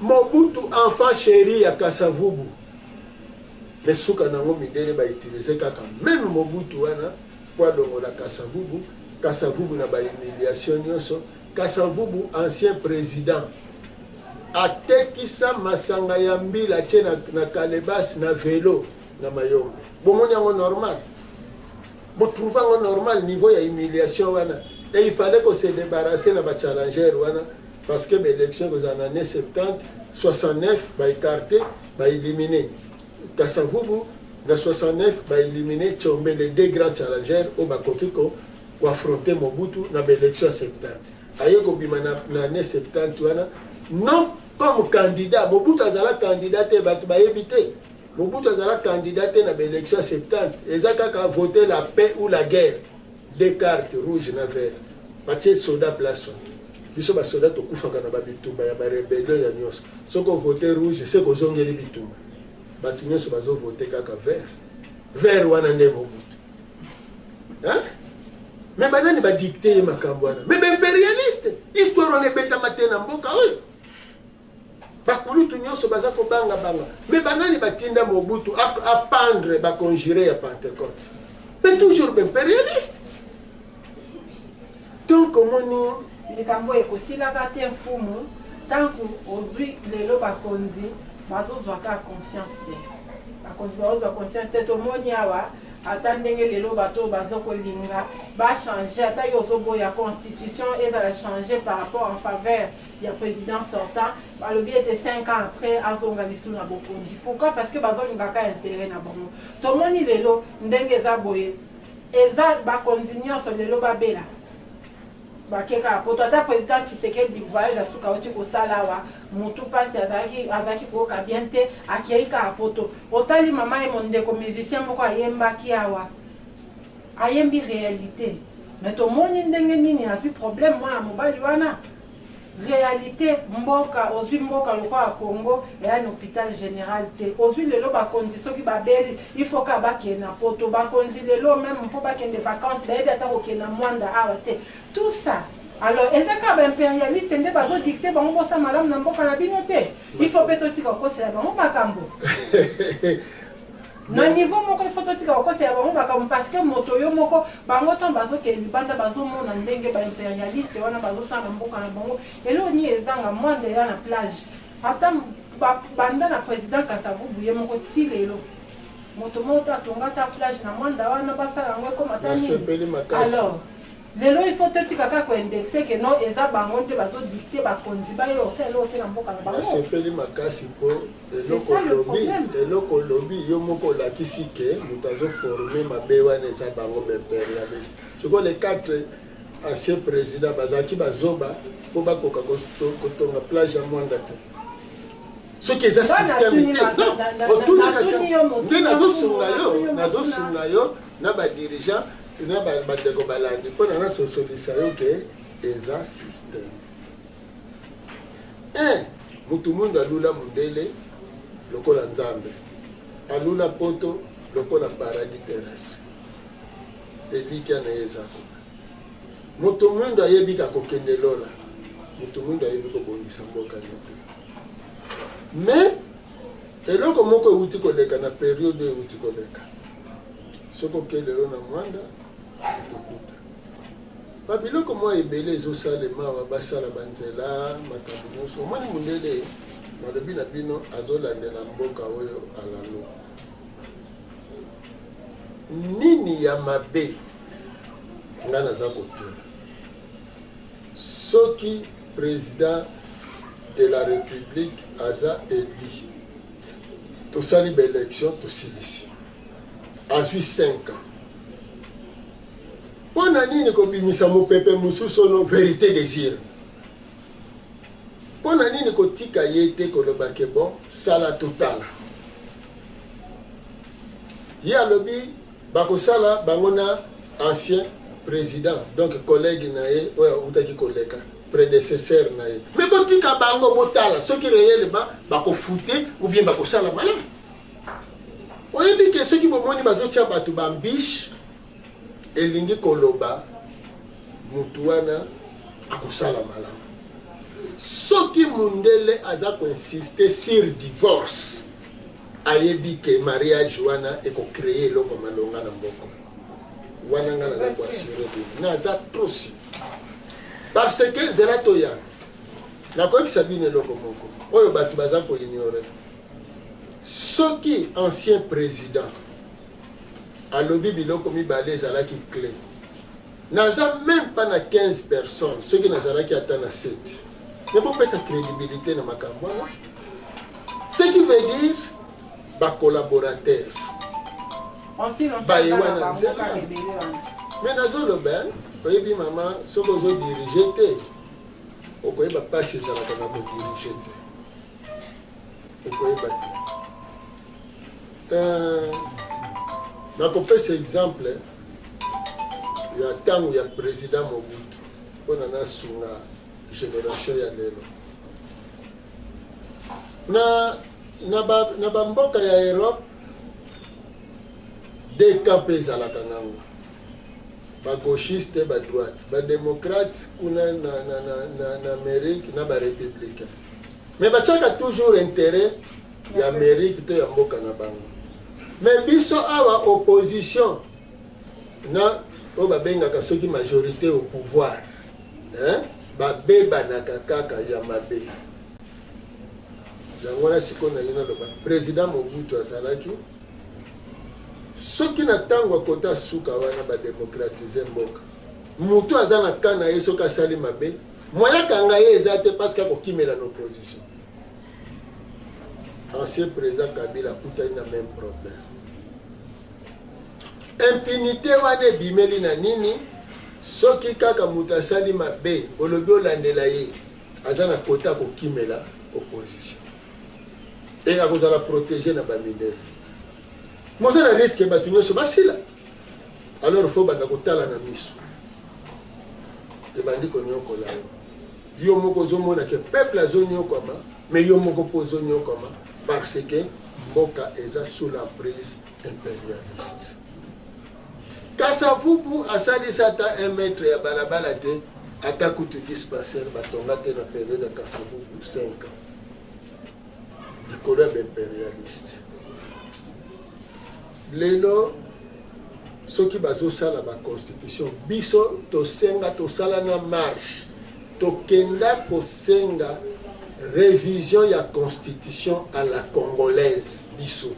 Mobutu enfant chéri ya Kasavubu, mais suka nango mindele ba utiliser kaka même Mobutu wana po alongola Kasavubu. Kasavubu na ba humiliation nyonso. Kasavubu ancien président atekisa masanga ya mbila tie na, na kalebas na velo na Mayombe. Bomoni yango normal? Botrouve yango normal niveau ya humiliation wana? Et il fallait ko se débarrasser na ba challenger wana, parce que ba élection ekozala na année 70. 69 ba écarté, ba éliminer Kasavubu, na 69 ba éliminer Tshombe, les deux grands challengers oyo bakoki ko koaffronter Mobutu na ba élection ya 70. Aye kobima na, na année 70 wana non comme candidat. Mobutu azala candidat te, bato bayebi te. Mobutu azala candidat te na ba élection ya 70. Eza kaka voter la paix ou la guerre, deux cartes, rouge na vert, batie soda place wana. Biso basoda tokufaka na babitumba ya barébellion ya nyonso. Soki ovote rouge, se kozongeli bitumba. Bato nyonso bazovote kaka vert. Vert wana nde Mobutu, hein? Mais banani badicte ye makambo wana? Mais baimpérialiste. Histoire wana ebetama te na mboka oyo. Bakulutu nyonso baza kobangabanga. Mais banani batinda Mobutu apendre baconjuré ya Pentecôte? Mais toujours baimpérialiste. Donc omoni likambo ekosilaka te, mfumu. Ntango ozwi lelo bakonzi bazozwa kaka conscience te, bakonzi bazozwa conscience te. Tomoni awa ata ndenge lelo bato oyo baza kolinga bachange, ata yo ozoboya constitution ezala change par rapport en faveur ya président sortant, balobi ete 5 ans après azonga lisusu na bokonzi. Pourquoi? Parce que bazolingaka intérêt na bango. Tomoni lelo ndenge eza boye, eza bakonzi nyonso lelo babela bake kaka poto. Ata président Tshisekedi, voyage asuka auti kosala awa, motu mpasi azalaki koyoka bien te, akei kaka poto. Otali mama ye, mondeko musicien moko ayembaki awa, ayembi réalité, mais tomoni ndenge nini azwi problème mwana mobali wana. Réalité mboka, ozwi mboka lokola Congo eya na hôpital général te. Ozwi lelo bakonzi soki babeli, il faut ka bakende na poto. Bakonzi lelo même mpo bakende vacance, bayebi ata kokende na Mwanda awa te. Tout ça alors eza kaka baimpérialiste nde bazodicte bango. Bosala malamu na mboka na bino te. Il faut mpe totika kokosela bango makambo na niveau moko. Il faut totika kokosela bango makambo, parce que moto yo moko bango ntango bazokende libanda, bazomona ndenge baimpérialiste wana bazosala na mboka na bango. Eloko nini ezanga Mwanda eya na plage? Ata banda na président Kasavubu ye moko ti lelo, moto moko te atonga ata plage na Mwanda wana, basala yango ekoma ata nini. Nasepeli makasi. Alors lelo il faut totika kaka koindexe ke non, eza bango nde bazodicte bakonzi baye osala eloko te na mboka na bango. Nasepeli makasi mpo eloko ça, le olobi, problème. Eloko olobi yo moko olakisi ke moto azoforme mabe wana eza bango baimpérialiste. Sikoyo les quatre ancien président bazalaki bazoba mpo bakoka kotonga plage ya Mwanda te? Soki eza Nga système natuni te, non, otuni kasi natuni yo motu, nde nazosunga natuni yo, yo nazosunga yo na badirigeant na bandeko balandi mpo na nasosolisa yo ke eza système. Un mutu mwindu alula mundele lokola Nzambe, alula poto lokola paradis terrestre, elikya na ye eza kuna. Moto mwindu ayebi ka kokende lola, moto mwindu ayebi kobongisa mboka ne te. Mais eloko moko euti koleka na periode oyo euti koleka, soki oke lelo na Mwanda, okokuta babiloko mwa ebele ezosalema awa, basala banzela, makambo nyonso. Omoni mundele, nalobi na bino, azolandela mboka oyo alalo nini ya mabe. Ngai naza kotuna, soki président de la République aza élu, tosali baélection, tosilisi, azwi 5 ans, mpo na nini kobimisa mopepe mosusu ono vérité des urnes? Mpo na nini kotika ye te koloba ke bon sala totala? Ye alobi bakosala bango na ancien president donc collègue na ye oyo awutaki koleka predecesseur na ye. Mais botika bango botala soki reellement bakofute ou bien bakosala malamu. Oyebi ke soki bomoni bazotia bato ba mbiche elingi koloba mutu wana akosala malamu. Soki mundele aza ko insister sur divorce, ayebi ke mariage wana eko creer eloko malonga na mboka wana. Nga naza ko assurer bino, naza trop sur parce que zela toya nakoyebisa bino eloko moko oyo bato baza ko ignorer. Soki ancien president alobi biloko mibale ezalaki cle, naza meme pas na 15 personnes, soki nazalaki ata na 7, mais bopesa credibilité na makambo wana. Ce qui veut dire ba collaborateurs baye wana nzela. Mais nazoloba, oyebi mama, soki ozo dirige te, okoyeba mpasi ezalaka na kodirige te, okoyeba te. Nakopesa exemple ya ntango ya président Mobutu mpona nasunga génération ya lelo. Na bamboka ya Europe, deux camps mpe ezalaka nango, bagauchiste, badroite, badémocrate kuna na Amérique na barépublicain, mais batiaka toujours intérêt ya Amérique to ya mboka na bango. Mais biso awa, opposition na oyo babengaka soki majorité au pouvoir, hein? Babebanaka kaka ya mabe. Yango wana sikoyo nalingi naloba, président Mobutu azalaki soki na ntango akota suka wana badémocratiser mboka, motu aza na ka na ye, soki asali mabe, moya kanga ye eza te, parce que akokimela na opposition. Ancien président Kabila akutani na même problème. Impunité wana ebimeli na nini? Soki kaka moto asali mabe, olobi olandela ye, aza na kota akokimela opposition e akozala protégé na bamindele. Moza na risque bato nyonso basila. Alors faut banda kotala na miso, ebandi konyokola yo. Yo moko ozomona ke peuple azonyokwama, mais yo moko mpo ozonyokwama, parce que mboka eza sous l'emprise impérialiste. Kasavubu asalisa ata 1 mètre ya balabala te, ata kutu dispensaire batonga te na période ya Kasavubu, 5 ans, likolo ya baimpérialiste. Lelo soki bazosala baconstitution, biso tosenga, tosala na marche, tokenda kosenga révision ya constitution à la congolaise. Biso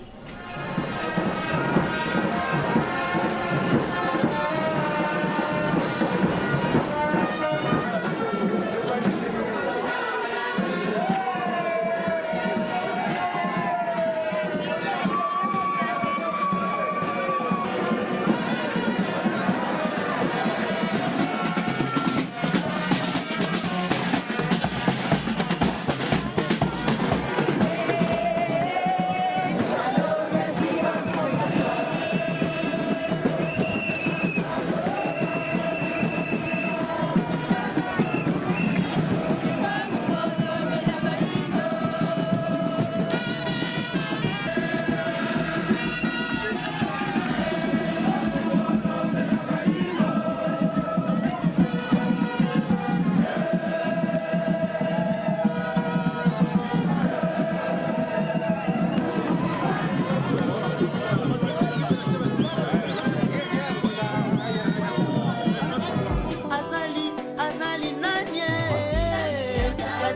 Azali, azali nani ya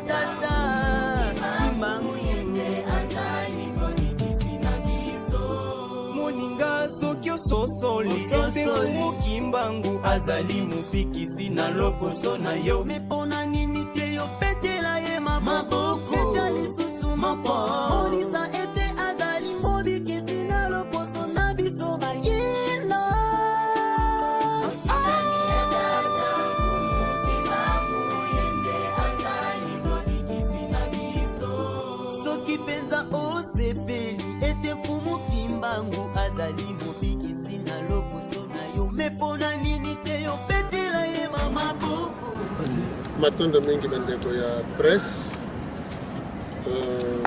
tata Kimbangu? Moninga, soki ososoli ete Mfumu Kimbangu azali mobikisi na loposo na yo, me mpona nini te yopetela ye maboko? Beta lisusu moko, monisa ete azali mobikisi na loposo na biso bayina. Matondo mingi bandeko ya presse. Euh,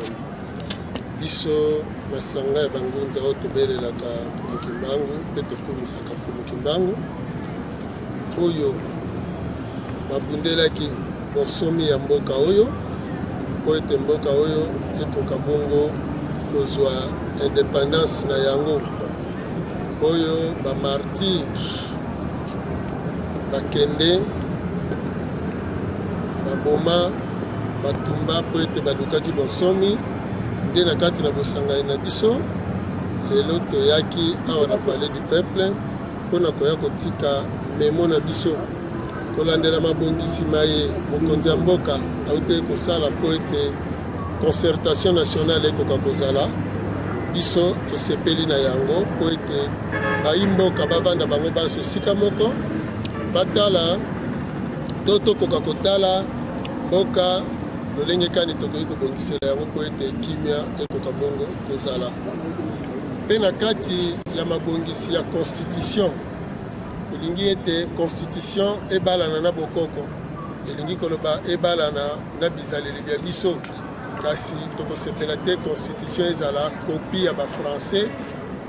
biso masanga ya bangunza oyo tobelelaka Mfumu Kimbangu mpe tokumisaka Mfumu Kimbangu oyo babundelaki bonsomi ya mboka oyo mpo ete mboka oyo ekoka bongo kozwa independance na yango oyo ba martyrs bakende baboma batumba mpo ete balukaki bonsomi nde na kati na bosangani na biso lelo toyaki awa na palais du peuple mpo na koya kotika memo na biso kolandela mabongisi maye mokonzi ya mboka autaki kosala mpo ete concertation nationale ekoka kozala. Biso tosepeli na yango mpo ete bayi mboka bavanda bango banso esika moko, batala to tokoka kotala mboka lolenge kani tokoki kobongisela yango mpo ete kimia ekoka bongo kozala. Mpe na kati ya mabongisi ya constitution, tolingi ete constitution ebalana na bokoko, elingi koloba ebalana na bizaleli bya biso, kasi tokosepela te constitution ezala copie ya ba français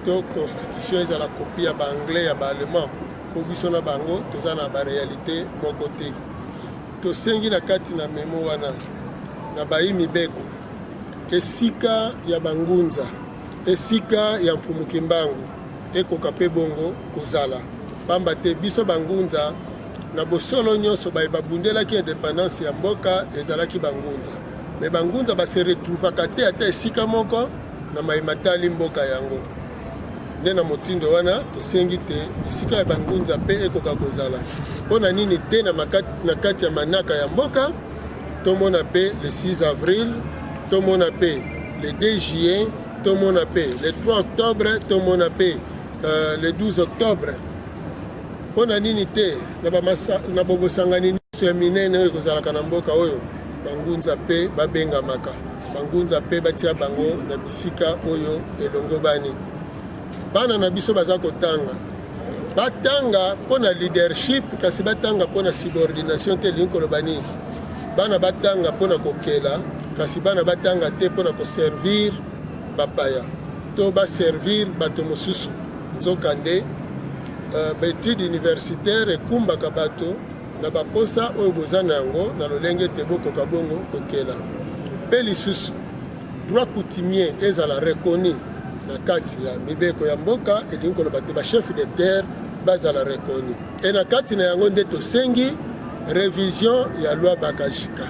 to constitution ezala copie ya ba anglais, ya ba allemand, mpo biso na bango toza na ba realite moko te. Tosengi na kati na memo wana na bayi mibeko esika ya bangunza, esika ya Mfumu Kimbangu ekoka mpe bongo kozala, pamba te biso bangunza na bosolo nyonso baye babundelaki independance ya mboka ezalaki bangunza, mais bangunza ba se retrouvaka te ata esika moko na maye matali mboka yango. Nde na motindo wana tosengi te esika ya bangunza mpe ekoka kozala. Mpo na nini te na kati ya manaka ya mboka tomona mpe le 6 avril, tomona mpe le 2 juillet, tomona mpe le 3 octobre, tomona mpe le 12 octobre. Mpo na nini te na bobosangani nyonso ya minene oyo ekozalaka na mboka oyo, bangunza mpe babengamaka, bangunza mpe batia bango na bisika oyo elongobani. Bana na biso baza kotanga, batanga mpo na leadership, kasi batanga mpo na subordination te. Elingi koloba nini? Bana batanga mpo na kokela, kasi bana batanga te mpo na koservir bapaya to baservir bato mosusu. Nzokande, ba-etudes universitaires ekumbaka bato na baposa oyo boza na yango na lolenge ete bokoka bongo kokela. Mpe lisusu, droit coutumier ezala reconnu na kati ya mibeko ya mboka, elingi koloba te ba chefs de terre bazala reconnu. Et na kati na yango nde tosengi revision ya loi Bakajika.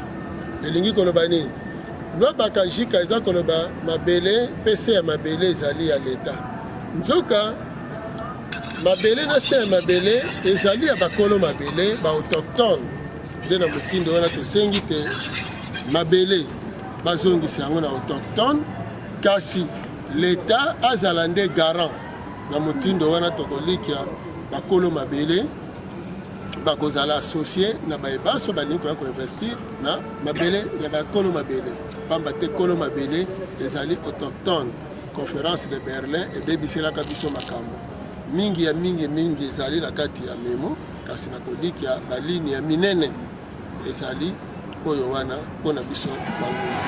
Elingi koloba nini? Loi Bakajika eza koloba mabele mpe se ya mabele ezali ya l'Etat. Nzoka mabele na se ya mabele ezali ya bakolo mabele ba autochtone. Nde na motindo wana tosengi te mabele bazongisa yango na autochtone, kasi l'Etat azala nde garant. Na motindo wana tokolikia bakolo mabele bakozala associe na baye banso balingi koya koinvestir na mabele ya bakolo mabele, pamba te kolo mabele ezali autochtone. Conference de Berlin ebebiselaka biso makambo mingi ya mingi mingi ezali na kati ya memo, kasi na kolikia ba ligne ya minene ezali oyo wana mpo na biso bangunza.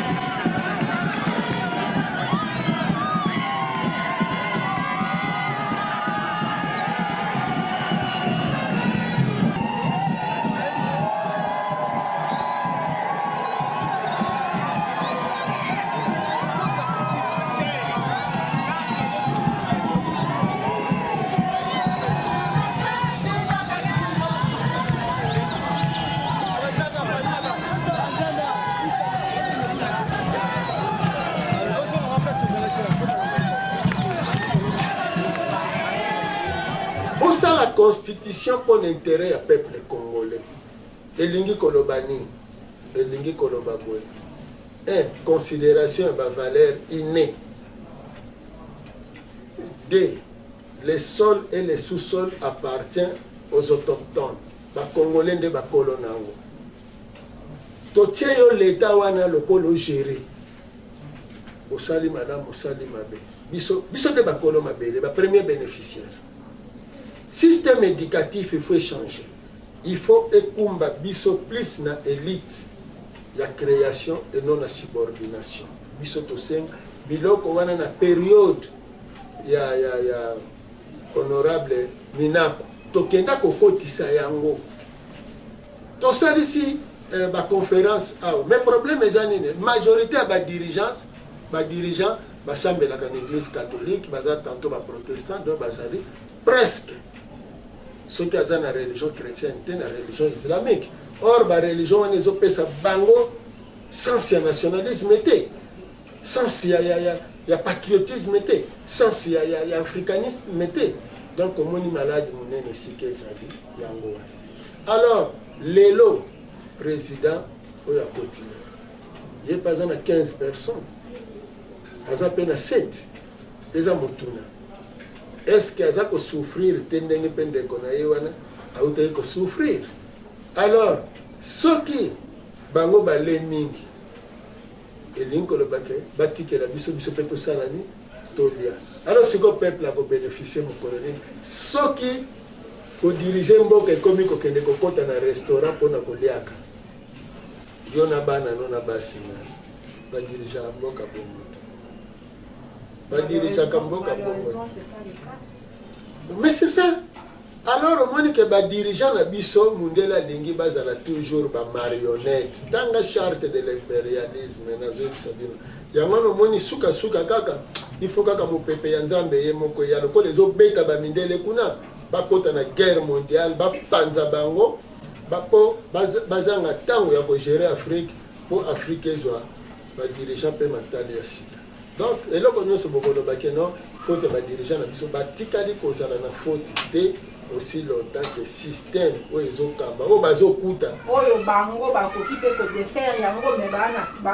Bosala constitution mpo na interet ya peuple congolais. Elingi koloba nini? Elingi koloba boye. Un, consideration ya ba valeurs innees. Deux, le sol et le sous-sol appartient aux autochtones. Ba Congolais nde bakolo na yango. Totie yo l'etat wana lokola o gérer. Osali malamu, osali mabe. Biso, biso nde bakolo mabele, ba premiers bénéficiaires. Système éducatif, il faut changer. Il faut ekumba biso plus na elite ya creation et non na subordination. Biso tosenga biloko wana na periode ya, ya, ya honorable Minaku, tokenda kokotisa yango, tosalisi eh, ba conference awa. Mais problème eza nini? Majorité ya ba dirigeants, ba dirigeants basambelaka na église catholique, baza tantôt ba protestant, donc bazali presque soki aza na religion chrétienne te, na religion islamique. Or ba religion wana ezopesa bango sens ya nationalisme te, sens ya patriotisme te, sens ya africanisme te. Donc omoni maladi monene esika ezali yango wana. Alors lelo président oyo akotila ye mpe aza na 15 personnes, aza mpe na 7. Eza motuna, est-ce aza kosouffrir te ndenge mpe ndeko na ye wana autaki kosouffrir? Alors soki bango bale mingi, elingi koloba ke batikela biso, biso mpe tosala nini? Tolia. Alors sikoyo peuple akobénéficie mokolo nini soki kodiriger mboka ekomi kokende kokɔta na restaurant mpona koliaka yo na bana no na basi na badirigeaka mboka bongo te? Badirigeaka mboka bongo te. Mais c'est ça. Alors omoni ke badirigeant na biso, mundele alingi bazala toujours bamarionnette. Ntanga charte de l'impérialisme, nazoyebisa bino yango wana. Omoni sukasuka kaka il faut kaka mopepe ya Nzambe ye moko ya lokola ezobeta bamindele kuna, bakota na guerre mondiale, bapanza bango mpo bazanga ntango ya kogérer Afrique, mpo Afrique ezwa badirigeant mpe matali ya sika. Donc eloko nyonso bokoloba ke non, faute ya badirigeant na biso, batikali kozala na faute te aussi longtemps que système oyo ezokamba oyo bazokuta. Oyo bango bakoki mpe kodéfaire yango, mais baa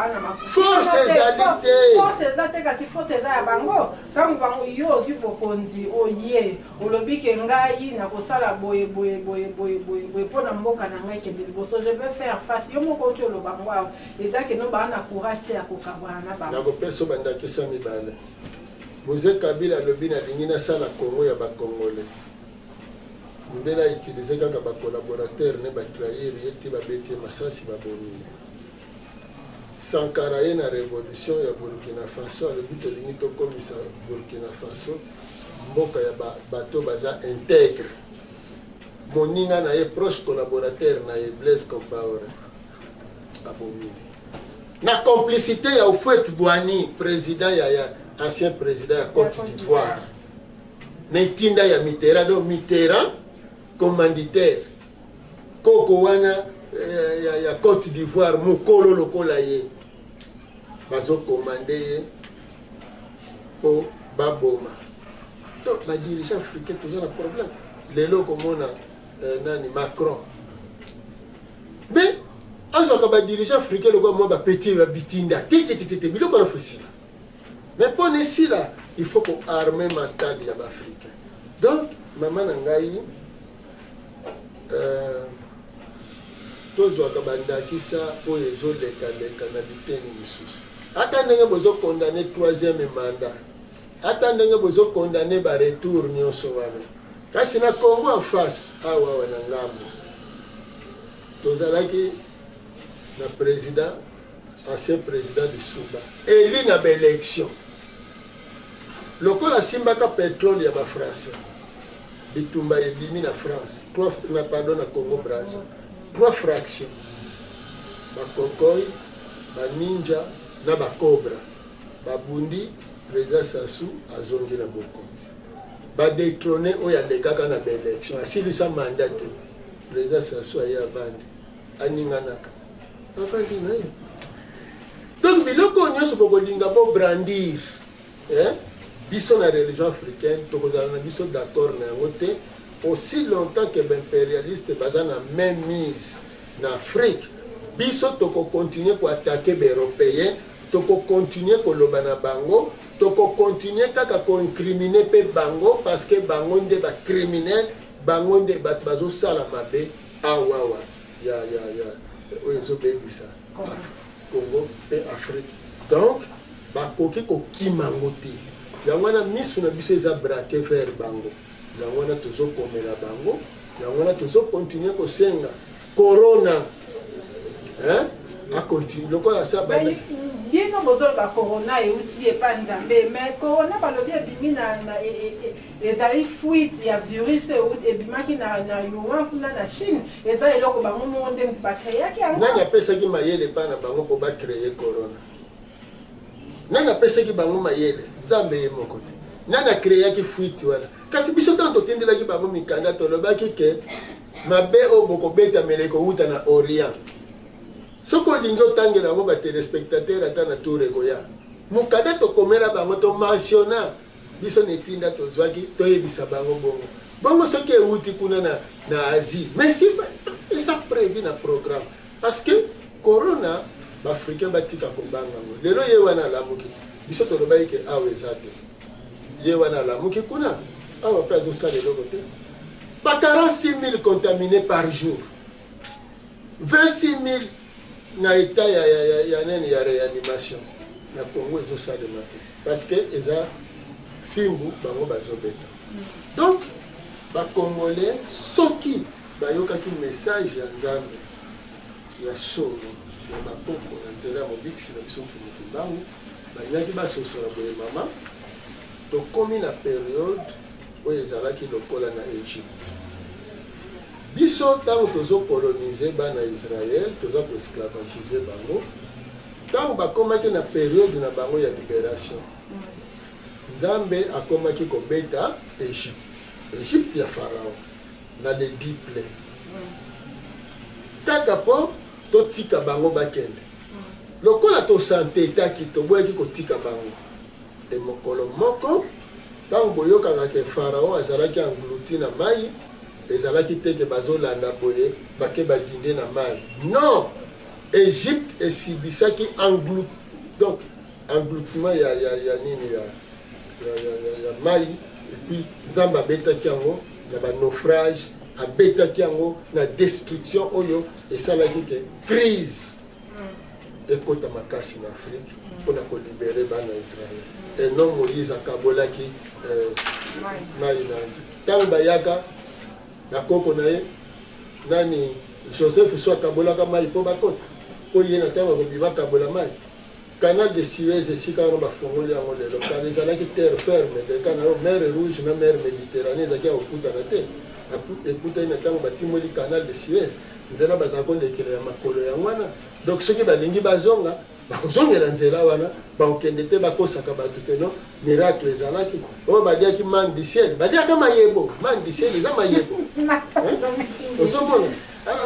na Force ezali te. Force eza te, kasi faute eza ya bango. Ntango bango, yo ozwi bokonzi, oye olobi ke ngai nakosala boye boye boye boye boye boye mpo na mboka na ngai kende liboso, je vais faire face. Yo moko oti oloba ngo awa, eza ke no baa na courage te ya kokabwana na bango. Nakopesa bandakisa mibale. Mzee Kabila alobi nalingi nasala Congo ya bacongolais. Mundele autiliser kaka bacollaborateur ne, batrahir ye ti babeti ye masasi, babomi ye. Sankara ye na révolution ya Burkina Faso, alobi tolingi tokomisa Burkina Faso mboka ya bato baza intègre. Moninga na ye, proche collaborateur na ye, Blaise Compaoré, abomi ye na complicité ya Houphouët Boigny, président ya ancien président ya Côte d'Ivoire, na etinda ya Mitterrand. Donc Mitterrand commanditaire, koko wana ya Côte d'Ivoire, mokolo lokola ye, bazokomande ye mpo baboma. To badirigeant africain toza na problème. Lelo komona nani, Macron, mais azwaka badirigeant africain lokola mwa bapetit babitinda te te te te. Biloko wana fo esila. Mais mpo na esila, il faut koarmer mental ya baafricain. Donc mama na ngai, tozwaka bandakisa oyo ezolekaleka na biteni misusu. Ata ndenge bozocondamner troisième mandat, ata ndenge bozocondamner baretour nyonso wana, kasi na Congo en face awa awa na ngambo, tozalaki na président, ancien président Lissouba, élu na baélection. Lokola asimbaka pétrole ya bafrançais, bitumba ebimi na France, trois, na pardon, na Congo Braza, trois fractions: bakokoy, baninja na bacobra. Babundi, président Sassou azongi na bokonzi. Badétrôner oyo alekaka na baélection, asilisa mandat te. Président Sassou aye, avandi, aninganaka, avandi na ye. Donc biloko oyo nyonso bokolinga bobrandir, eh? Biso na religion africaine tokozala na biso d'accord na yango te aussi longtemps que baimpérialiste baza na main mise na Afrique. Biso tokocontinuer koattaquer baeuropéen, tokocontinuer koloba na bango, tokocontinuer kaka koincriminer mpe bango, parce que bango nde bacriminel, bango nde bato bazosala mabe awawa ya oyo ezobebisa Congo mpe Afrique. Donc bakoki kokima yango te. Yango wana miso na biso eza braqué vers bango, yango wana tozokomela bango. Yango wana tozo continuer kosenga corona hein a continue lokola asa banda. Bino bozoloba corona euti epa Nzambe mais corona balobi ebimi na, na e, e, e, ezali fuite ya virus ebimaki na, na Wuhan kuna na Chine eza eloko bango moko nde mutu ba creaki yango. Nani apesaki mayele epai na bango mpo ba creer corona? Nani apesaki bango mayele? Nzambe ye moko te. Nani a creaki fuite wana? Kasi biso ntango totindelaki bango mikanda tolobaki ke mabe oyo bokobetamela ekowuta na Orient. Soki olingi otangela yango ba telespectateurs ata na tour ekoya. Mokanda tokomela bango to mentionna biso na etinda tozwaki toyebisa bango bongo. Bongo soki ewuti kuna na, na Asie, mais si eza prevu na programme parce que corona ba africains batika kobanga yango. Lelo ye wana alamuki, biso tolobaki ke awa eza te. Ye wana alamuki kuna, awa pe azosala eloko te. Ba 46 000 contaminés par jour. 26 000 na etat ya, ya, ya, ya nini ya reanimation na Congo ezosalema te parce que eza fimbu bango bazobeta. Donc ba Congolais soki bayokaki message ya Nzambe ya solo ya bakoko na nzela ya mobikisi na biso Mfumu Kimbangu, balingaki basosola boye mama, tokomi na periode oyo ezalaki lokola na Egypte. Biso tango tozo coloniser bana Israël, toza ko esclavagiser bango, tango bakomaki na periode na bango ya liberation, Nzambe akomaki kobeta Egypte, Egypte ya Pharaon na les 10 plaies. Kaka po totika bango bakende. Lokola to s'entetaki, toboyaki kotika bango. Et mokolo moko, tango boyokaka ke Pharaon azalaki englouti na mayi, ezalaki te ke bazolanda boye bake badinde na mayi. Non! Egypte esibisaki englout, donc engloutiment ya, ya, ya nini ya, ya, ya, ya, ya mayi, et puis Nzambe abetaki yango na ba naufrage, abetaki yango na destruction oyo esalaki ke crise ekota makasi na Afrique mpona kolibere bana Israël. Et non Moïse akabolaki euh, mai na nzi. Ntango bayaka na koko na ye nani Joseph so akabolaka mai mpo bakota, mpo ye na ntango akobima akabola mai. Canal de Suez esika wana bafongoli yango lelo, kala ezalaki terre ferme, leka na yo mer Rouge na mer Mediterranee ezalaki ya kokutana te. Ekutani na ntango batimoli canal de Suez, nzela bazala kolekela ya makolo yango wana. Donc soki balingi bazonga, bakozongela nzela wana, bakokende te bakosaka bato ke non miracle ezalaki. Oyo baliaki manne du ciel, baliaka mayebo, manne du ciel eza mayebo. Ozomona?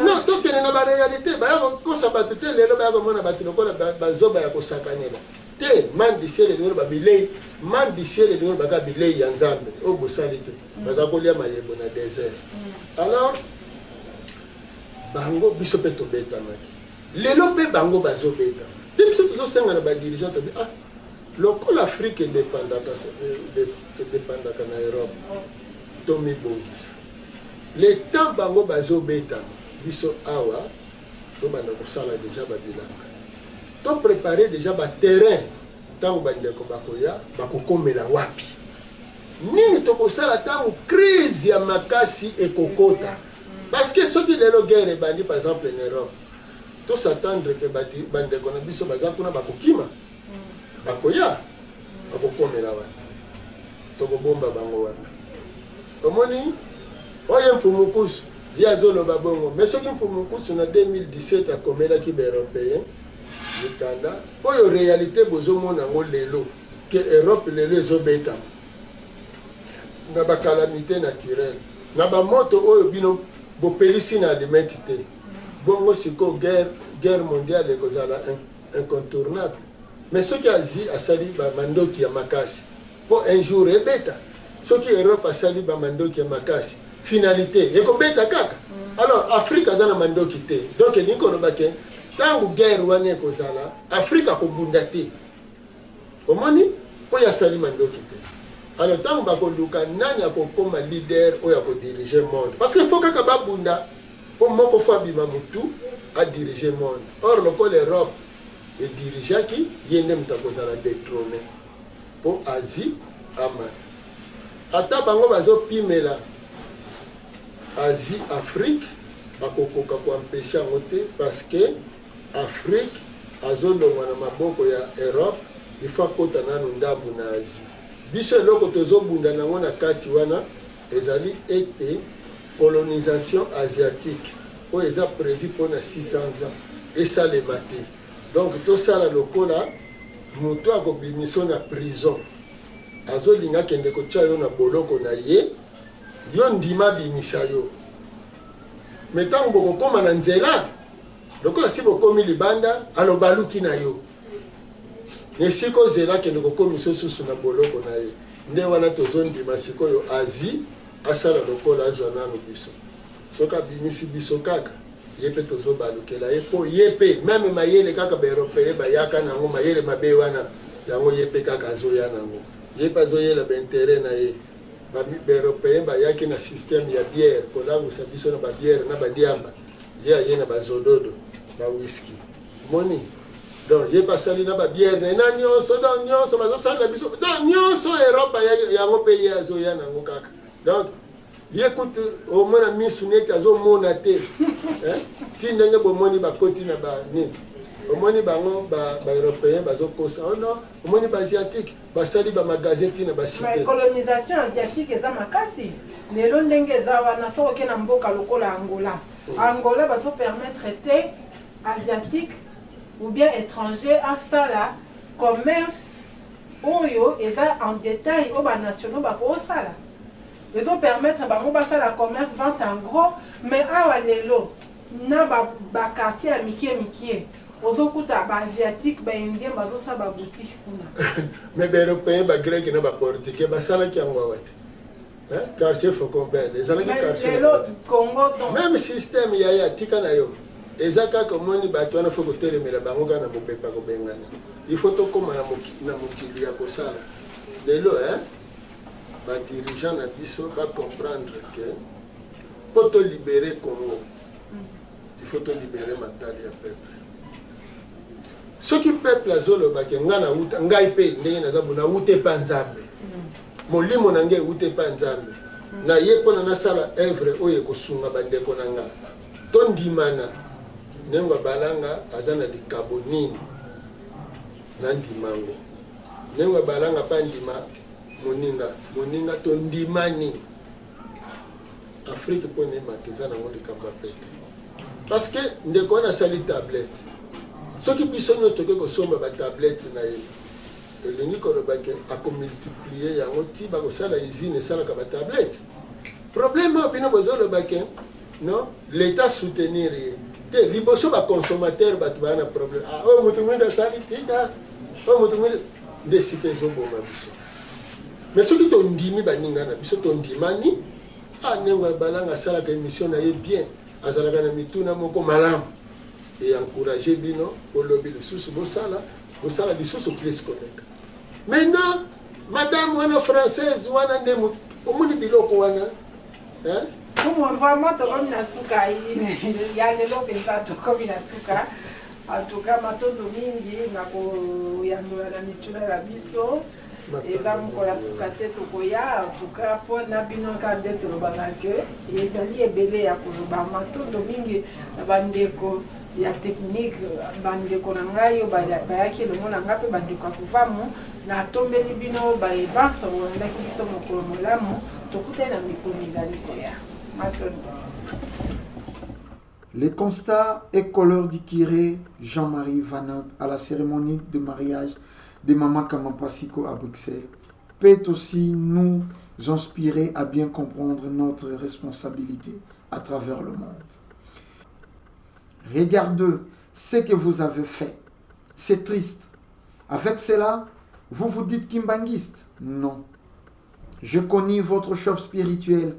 Non, tokende na ba réalité, baya kokosa bato te lelo baya komona bato lokola bazoba ya kosakanela. Te, manne du ciel elingi koloba bilei, manne du ciel elingi koloba kaka bilei ya Nzambe oyo bosali te. Baza kolia mayebo na desert. Alors bango biso pe tobetamaki. Lelo pe bango bazobeta. Te biso tozosenga na ba dirigeants tobi ah lokola Afrique edependaka edependaka na Europe tomibongisa. Le temps bango bazobetama biso awa tobanda kosala dejà ba bilanga. To preparer dejà ba terrain tango bandeko bakoya bakokomela wapi. Nini tokosala tango crise ya makasi ekokota. Parce que soki lelo guerre ebandi par exemple en Europe, to s'attendre que bandeko na biso baza kuna bakokima, bakoya, bakokomela wana. Tokobomba bango wana. Omoni oye Mfumu Nkusu ye azoloba bongo mais soki Mfumu Nkusu na 2017 akomelaki ba européens mikanda oyo realite bozomona yango lelo ke Europe lelo ezobetama na ba calamite naturelle na ba moto oyo bino bopelisi na allumette te bongo sikoyo guerre, guerre mondiale ekozala incontournable mais soki Asie asali ba mandoki ya makasi Po un jour ebeta. Soki Europe asali ba mandoki ya makasi, finalite ekobeta kaka. Alors Afrique aza na mandoki te. Donc elingi koloba ke tango guerre wana ekozala, Afrique akobunda te. Omoni? Po ye asali mandoki te. Alors tango bakoluka nani akokoma leader oyo ako diriger monde. Parce que faut kaka babunda po moko faut abima mutu a diriger monde. Or lokola Europe e dirigeaki, ye nde mutu akozala detrone. Po Asie amata. Ata bango bazo pimela Asie Afrique bakokoka ko empecher yango te parce que Afrique azolongwa na maboko ya Europe il faut akota nanu ndambu na Asie. Biso eloko tozobunda nango na kati wana ezali ete colonisation asiatique oyo eza prevu pona 600 ans esalema te. Donc tosala lokola mutu akobimiso na prison azolinga akende kotia yo na boloko na ye, yo ndima abimisa yo mais ntango bokokoma na nzela lokola si bokomi libanda alobaluki na yo na esika ozela akende kokomisa susu na boloko na ye nde wana tozondima sikoyo Asie asala lokola azwa nanu biso soki abimisi biso kaka ye mpe tozobalukela ye mpo ye mpe meme mayele kaka baeuropeen bayaka na yango mayele mabe wana yango ye mpe kaka azoya na yango ye mpe azoyela baintere na ye Ba europeen bayaki na système ya bière kolangusa biso na ba bière na ba diamba ye aye na ba zododo ba whisky omoni donc ye basali na ba bière na ye na nyonso donc nyonso bazosalela biso donc nyonso Europe yango mpe ye azoya na yango kaka donc ye kutu omona misu neti azomona te ti ndenge bomoni bakoti na ba nini omoni bango ba européen bazokosa oh non omoni ba asiatique basali ba magasin ti na ba cite. Mais colonisation asiatique eza makasi lelo ndenge eza wana soki oke na mboka lokola Angola mm. Angola bazo permettre te asiatique ou bien étranger asala commerce oyo eza en détail oyo ba nationaux bakosala ezo permettre bango basala commerce vente en gros mais awa lelo na ba, ba quartier ya mikie mikie Ozokuta ba asiatique ba indien bazosala ba boutique kuna. Mais ba européen ba grec na ba portugais basalaki yango awa te. Hein? Quartier Faucon Belle ezalaki quartier. Lelo Congo donc. Même système yaya tika na yo. Eza kaka omoni bato wana fo kotelemela bango kaka na mopepe ya kobengana. Il faut tokóma na mokili ya kosala. Lelo hein? Ba dirigeants na biso ba comprendre que mpo to libérer Congo il faut to libérer mental ya peuple soki peuple azoloba ke ngai nauta ngai mpe ndenge naza bo nauta epa nzambe molimo na ngai euta epa nzambe na ye mpona nasala evre oyo ekosunga bandeko na nga tondimana ndenge abalanga aza na likabo nini nandima yango ndenge abalanga mpe andima moninga moninga tondimani Afrique mpo na emata eza nango likambo ya pete parce que ndeko wana asali tablette soki biso nyonso tokoki kosomba batablette na ye elingi koloba ke akomultiplie yango ti bakosala usine esalaka batablette problème oyo bino bozoloba ke non l'état soutenir ye te liboso baconsommateur bato baya na problème ah, oyo moto mwindu asali tika oyo moto mwindu nde esika ezoboma biso Mais soki tondimi baninga na biso tondimani, ah Nengo ya Balanga asalaka emission na ye bien, azalaka na mituna moko malamu et encourager bino bolobi lisusu bosala bosala lisusu plus koleka. Maintenant madame wana française wana nde omoni biloko wana hein? Fumu vraiment tokomi na suka ya lelo mpenza tokomi na suka en tout cas matondo mingi na koyandola na mituna na biso eza mokolo ya suka te tokoya en tout cas mpo na bino kaka nde tolobaka ke ezali ebele ya koloba matondo mingi na bandeko ya technique bandeko na ngai oyo bayaki elongo na ngai mpe bandeko ya kuvamu natombeli bino baye banso bolandaki biso mokolo molamu tokutani na mikolo mizali koya matondo Les constats et couleurs du curé Jean-Marie Vanot à la cérémonie de mariage de Maman Kamampasiko à Bruxelles peut aussi nous inspirer à bien comprendre notre responsabilité à travers le monde. Regardez ce que vous avez fait. C'est triste. Avec cela, vous vous dites kimbanguiste Non. Je connais votre chef spirituel.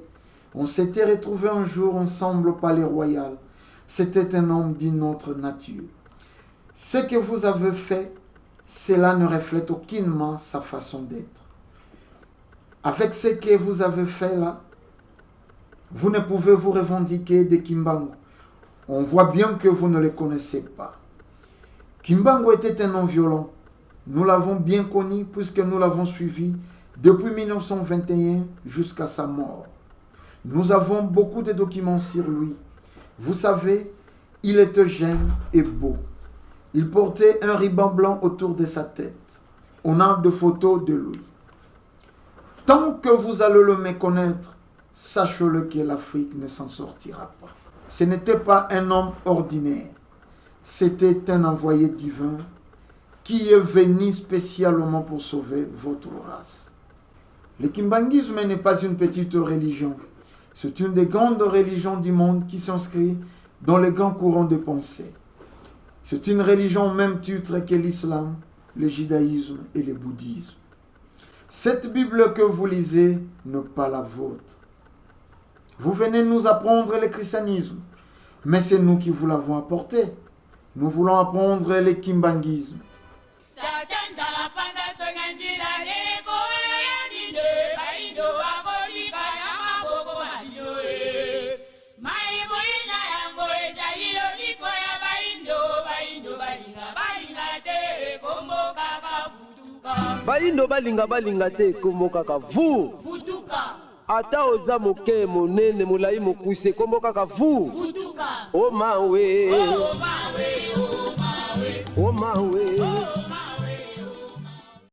On s'était retrouvés un jour ensemble au palais royal. C'était un homme d'une autre nature. Ce que vous avez fait, cela ne reflète aucunement sa façon d'être. Avec ce que vous avez fait là, vous ne pouvez vous revendiquer de Kimbangu. On voit bien que vous ne le connaissez pas. Kimbangu était un non-violent. Nous l'avons bien connu puisque nous l'avons suivi depuis 1921 jusqu'à sa mort. Nous avons beaucoup de documents sur lui. Vous savez, il était jeune et beau. Il portait un ruban blanc autour de sa tête. On a des photos de lui. Tant que vous allez le méconnaître, sachez-le que l'Afrique ne s'en sortira pas. Ce n'était pas un homme ordinaire. C'était un envoyé divin qui est venu spécialement pour sauver votre race. Le kimbanguisme n'est pas une petite religion. C'est une des grandes religions du monde qui s'inscrit dans les grands courants de pensée. C'est une religion au même titre que l'islam, le judaïsme et le bouddhisme. Cette Bible que vous lisez n'est pas la vôtre. Vous venez nous apprendre le christianisme, mais c'est nous qui vous l'avons apporté. Nous voulons apprendre le kimbanguisme. Tata nzala panda songa nzila leko ya bino baindo bakobika na maboko ma bino e mai boyina yango ezali lobiko ya baindo baindo balinga balinga te kombo kaka vutuka. Bayindo balinga balinga te kombo kaka vu. Vutuka. Ata oza moke monene molai mokuse kombo kaka vu. Vutuka. O mawe. O mawe.